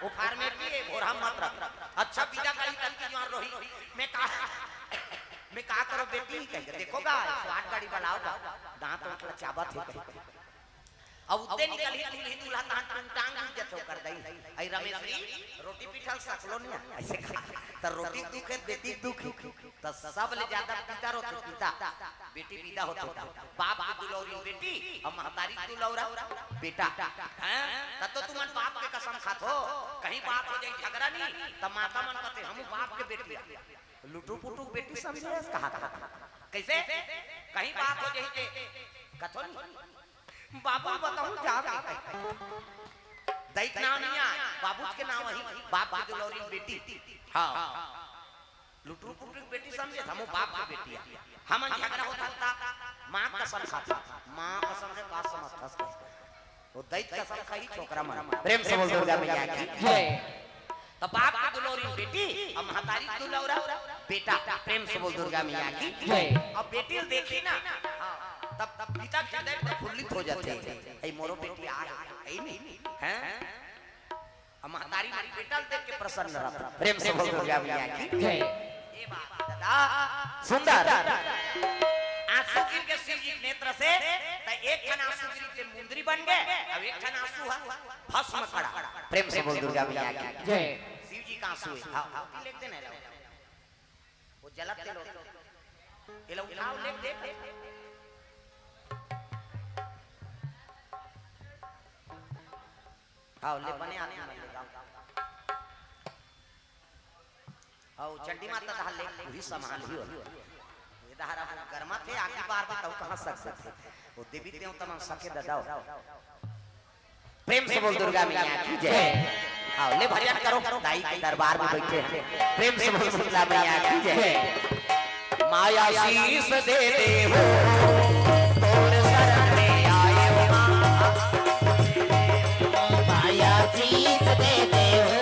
वो फार्मेटी है, भोरहा मत रख। अच्छा, विदा करी तब की जुआर रोही। मैं का, मैं का करो बेटी, कही, देखो गा, स्वाद गाड़ी बलाओ गा, दांत वांत ला चाबत हे कही। अब उत्ते निकलही, दूल्ही दूल्हा तहां टूंग टांग उठ जथे ओकर दई। आई रमेश जी, रोटी पीठल सकलो निया, ऐसे खा। त रोटी दुख हे, बेटी दुख हे। त सबले ज्यादा पिता रोथे, पिता। बेटी विदा होथे त। बाप के दुलौरी बेटी, अउ महतारी के दुलौरा बेटा। हैं? त तो तुमन बाप के कसम खाथो। कहीं बात हो जाई झगड़ा नहीं, त माता मन कथे, "हमू बाप के बेटी।" लुटू पुटू बेटी समझे, कहा, कहा। कैसे? कहीं बात हो जाई ते, कथो नहीं। बाबू बताऊं, जा बे। दई के नाम नहीं आय, बाबू के नाम वही, बाप के दुलौरी बेटी। हाँ। लुटरू पुटरू के बेटी समझे, हमू बाप के बेटी आ। हमन झगड़ा होता था, माँ कसम खाता, माँ कसम रे का समझ था? वो दई कसम खाही छोकरा मन। प्रेम से बोल दुर्गा मैया की जय। त बाप के दुलौरी बेटी, अउ महतारी के दुलौरा बेटा। प्रेम से बोल दुर्गा मैया की जय। अब बेटी ल देखी ना, हाँ, तब, तब पिता के हृदय प्रफुल्लित हो जाथे। "ए मोरो बेटी आ है, है नहीं? हैं?" अउ महतारी मन बेटा ल देख के प्रसन्न रहथे। प्रेम से बोल दुर्गा मैया की जय। ए बात दादा, सुंदर। आंसू गिर के शिव जी के नेत्र से, त एक ठन आंसू गिर के मुंदरी बन गए, अब एक ठन आंसू है भस्म कड़ा। प्रेम से बोल दुर्गा मैया की जय। शिव जी आंसू हे। हाँ, हाँ, लेख देना हे। वो जलत तेल हो। ये लो उठाओ, लेख दे। हाँ, ले बने आदमी मन ले जाओ। हाँ, चंडी माता तहा लेख पूरी संभाल ही हो। ये दहरा वो गरमा थे, आगे बार में तऊ कहाँ सक सकते। वो देवी देवता मन सके ददाओ। प्रेम से बोल दुर्गा मैया की जय। आओ, ले भजन करो, दाई के दरबार में बैठे हैं। प्रेम से बोल शीतला मैया की जय। माया शीश दे दे हो, तोर शरण में आए हो माँ। माया शीश दे दे हो,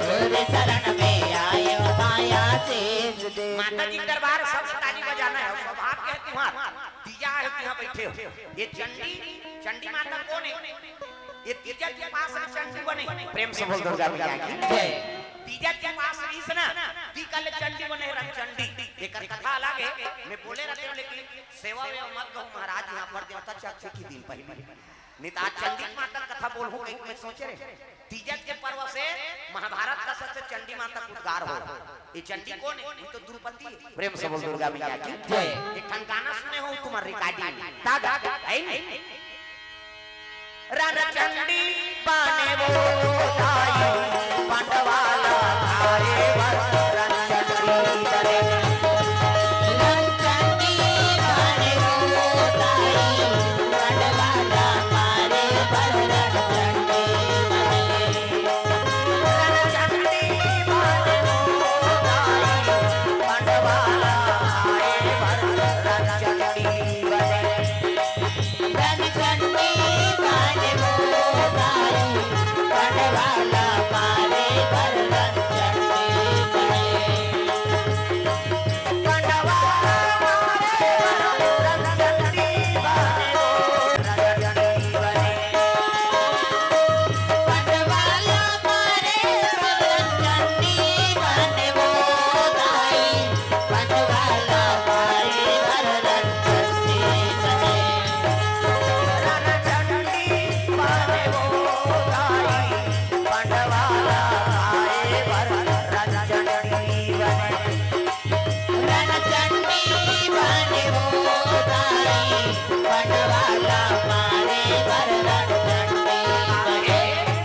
तोर शरण में आए हो, माया शीश दे। माता जी के दरबार सबको ताली बजाना है, सौभाग्य है तुम्हारा। तीजा हे, तिहां बइठे हो। ये चंडी, चंडी माता कोन हे? ये तीजा के पास में चंडी बने। प्रेम से बोल दुर्गा मैया की जय। तीजा के पास रहिस ना, ती कल चंडी बने, रंगचंडी। एकर कथा अलग हे, मैं बोले रहते हूँ, लेकिन सेवा वेवा मत कहूँ महाराज, यहाँ पर देवता चक चकी दिन पहले। नहीं तो आज चंडी माता कथा बोलहूँ कहीं मैं सोचे रहे। तीजत के पर्व से महाभारत का सबसे चंडी माता का उद्गार हो। ये चंडी कोन हे? ये तो द्रौपदी हे। प्रेम से बोल दुर्गा मैया की जय। एक ठन गाना सुने हो तुम्हार recording। तागा, है नहीं? रणचंडी बने वो दाई, पंडवाला धारे वर रणचंडी बने। रणचंडी बने वो दाई, पंडवाला मारे बर रणचंडी बने। रणचंडी बने वो दाई, पंडवाला मारे बर रणचंडी बने।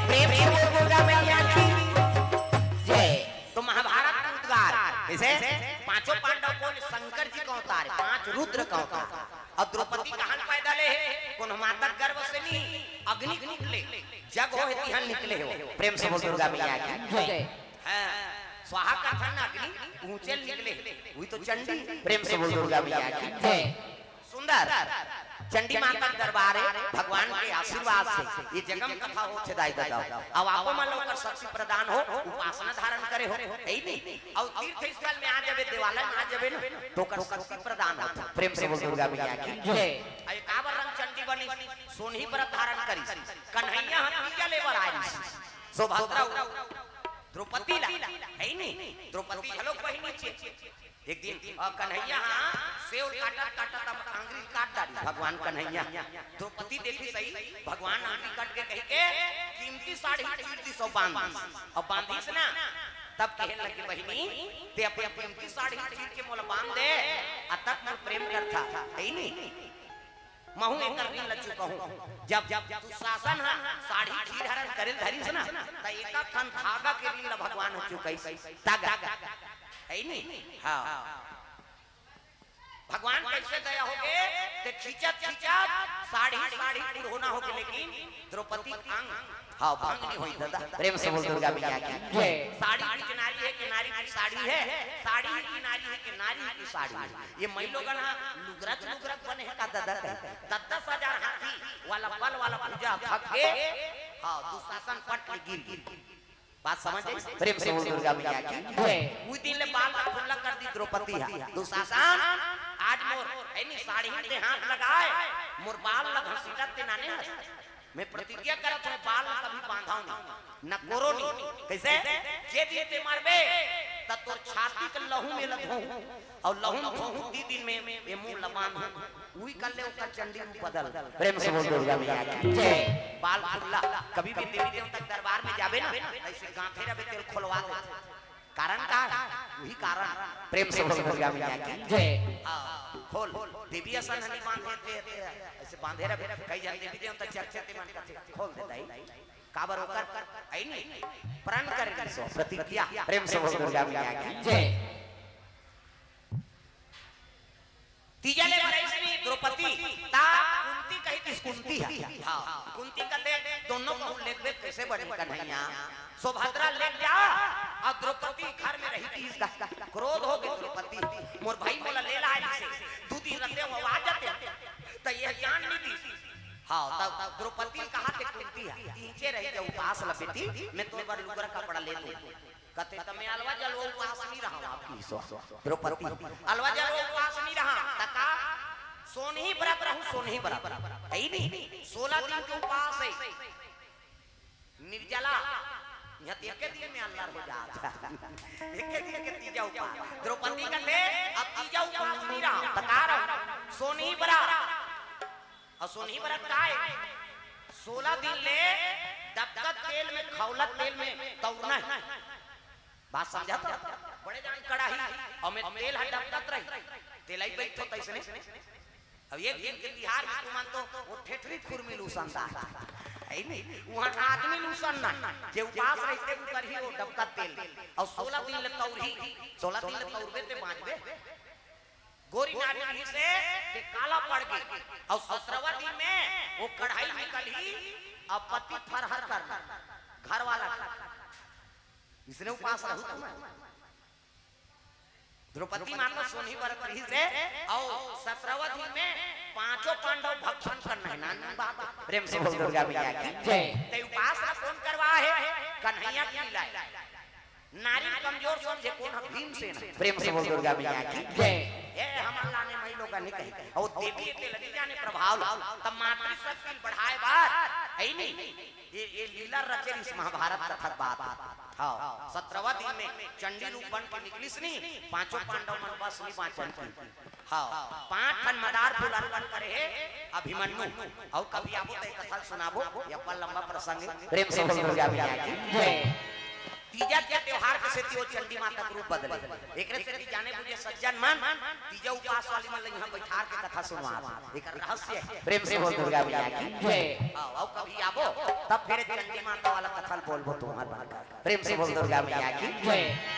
प्रेम से बोल दुर्गा मैया की जय। तो महाभारत का उद्गार, जैसे पांचों पांडव कौन? शंकर जी का अवतार हे, पांच रुद्र का अवतार हे। अब द्रौपदी कहां पैदा ले हे? कोनो माता गर्भ से नहीं, अग्निकुंड ले, जग हो हे तिहां निकले हो। प्रेम से बोल दुर्गा मैया की जय। हाँ, स्वाहा कथन अग्नि ऊंचे निकले, वही तो चंडी। प्रेम से बोल दुर्गा मैया की जय। सुंदर चंडी माता के दरबार हे, भगवान के आशीर्वाद से ये जगम कथा होथे दाई ददा। अब आपो मन ला ओकर शक्ति प्रदान हो, उपासना धारण करे हो, हे नहीं? अउ तीर्थ स्थल में आ जाबे, देवालय में आ जाबे ना, तो ओकर शक्ति प्रदान होथे। प्रेम से बोल दुर्गा मैया की जय। अउ काबर रंगचंडी बनी, सोनही व्रत धारण करी, कन्हैया ह तीजा ले बर आइस, सुभद्रा द्रौपदी ला, हे नहीं? द्रौपदी घलो बहिनी छे। एक दिन, अ, कन्हैया ह सेव काटत काटत अब आंगरी काट डारी। भगवान कन्हैया, द्रौपदी देखिस हे, भगवान आंगरी कट गे कहिके कीमती साड़ी चीर दिस अउ बांध दिस। अउ बांधिस ना, तब कहे लगे, "बहिनी, ते अपन कीमती साड़ी चीर के मोला बांध दे, अतक मोर प्रेम करथा, हे नहीं?" महूं एकर ऋण ल चुकाहूं। जब, जब दुशासन ह साड़ी चीर हरण करे ल धरिस ना, त एक ठन धागा के ऋण ल भगवान ह चुकाइस। धागा। हे नहीं? हाँ। भगवान कइसे दया होगे, ते खींचत, खींचत साड़ी, साड़ी पुरहोना होगे, लेकिन द्रौपदी के अंग हाँ, भंग नहीं होई दादा। प्रेम से बोल दुर्गा मैया की जय। साड़ी की नारी हे कि नारी की साड़ी हे, साड़ी ही की नारी हे कि नारी ही की साड़ी हे। ये मई लोगन ह लुगरत लुगरत बने हे का दादा? दस दस हजार हाथी वाला बल वाला भुजा थक के, हाँ, दुशासन पट ले गिर गे। बात समझ आइस? प्रेम से बोल दुर्गा मैया की जय। उही दिन ले बाल ला खुल्ला कर दिस द्रौपदी ह। दुशासन, आज मोर, हे नहीं, साड़ी में ते हाथ लगाए, मोर बाल ला घसीटत ते नाने हस। मैं प्रतिज्ञा करत हूँ, बाल कभी बांधव नहीं, न कोरो नहीं। कइसे? जे दिन ते मरबे, त तोर छाती के लहू में ल धोहूं, अउ लहू में धोहूं, ती दिन में ये मुंह ल बांधहूं। उही कर ले ओकर चंडी रूप बदल। प्रेम से बोल दुर्गा मैया की जय। बाल खुल्ला, कभी भी देवी देवता के दरबार में जाबे ना, अइसे गांथे रहिबे तेला खोलवा देथे। कारण का हे? उही कारण। प्रेम से बोल दुर्गा मैया की जय। हाँ, खोल। देवी असन हनी बांधे ते, ते, अइसे बांधे रहिबे। कई झन देवी देवता चर्चा ते मन करथे, खोल दे दाई। काबर ओकर, अइ नहीं, प्रण करे रहिस ओ, प्रतिज्ञा। प्रेम से बोल दुर्गा मैया की जय। तीजा ले बरइस नी द्रौपदी, ता कुंती कहितिस, कुंती हे। हाँ, कुंती कथे, "दोनों कहूँ लेगबे कइसे बनी कन्हैया? सुभद्रा लेग जा, अउ द्रौपदी घर में रही थी इसका।" क्रोध होगे द्रौपदी, "मोर भाई मोला ले लाय दिसे, दू दिन रहते हो आ जाते, त ये जान नहीं दी।" हाँ, तब द्रौपदी कहा थे कुंती हे, "इंचे रही जा उपास ल बेटी, मैं तोर बर लुगरा कपड़ा ले दूँ।" कथे, "त मैं अलवा जलवा उपास नहीं रहा आपकी सो।" द्रौपदी, "अलवा जलवा उपास नहीं रहा, त का सोनही बरत रहूं, सोनही बरत।" हे नहीं, सोलह दिन के उपास हे। निर्जला, यहाँ तो एके दिन में अल्लर हो जात हे। एके दिन के तीजा उपास। द्रौपदी कथे, "अब तीजा उपास नहीं रहा, त का रहा? सोनही बरत।" अउ सोनही बरत का हे? सोलह दिन ले डबकत तेल में, खौलत तेल में तौरना हे। बात समझा तो? बड़े जान कड़ाही, अउ में तेल ह डबकत रही, तेलई बैठो तइसने। अब एक दिन के तिहार में तुमन तो वो ठेठरी खुरमी ल उसनदार, हे नहीं? उहाँ आदमी ल उसन ना, जे उपास रहिथे, वो करही वो डबकत तेल। अउ सोलह दिन ले तौरही, सोलह दिन ले तौरबे ते बांचबे। गोरी नारी रहिसे ते काला पड़ गे। अउ सतरहवाँ दिन में वो कढ़ाई निकलही, अउ पति फरहर करना, घर वाला के। इसने उपास रहू तुमन। द्रौपदी माता सोनही बरत रहिसे, अउ सतरहवाँ दिन में पांचों पांडव भक्षण करना हे, नानी बात। प्रेम से बोल दुर्गा मैया की जय। ते उपास ला कोन करवाय हे? कन्हैया के लीला हे। नारी ल कमजोर समझे कोन ह? भीमसेन। प्रेम से बोल दुर्गा मैया की जय। ये हमर लाने माई लोगन नहीं कही। अउ देवी के लगी जाने प्रभाव ला। त मातृशक्ति बढ़ाय बर, हे नहीं? ये, ये लीला रचे रिहिस महाभारत कथा के बात। हाँ, सतरहवाँ दिन में चंडी रूप बन के निकलिस नी, पांचों पांडव मन बस नहीं बांचन की। हाँ, पांच ठन मदार फूल अर्पण करे हे अभिमन्यु। अउ कभी आबो त ए कथा ल सुनाबो, ये अपन लंबा प्रसंग हे। प्रेम से बोल दुर्गा मैया की जय। तीजा के त्योहार के सेती वो चंडी माता के रूप बदले। एकरे सेती जाने बुझे सज्जन मन तीजा उपास वाली मन ल इहाँ बैठार के कथा सुनवात हे। एकर रहस्य हे। प्रेम से बोल दुर्गा मैया की जय। हाँ, अउ कभी आबो, तब फिर चंडी माता वाला कथा ल बोलबो तुम्हर बनकर। प्रेम से बोल दुर्गा मैया की जय।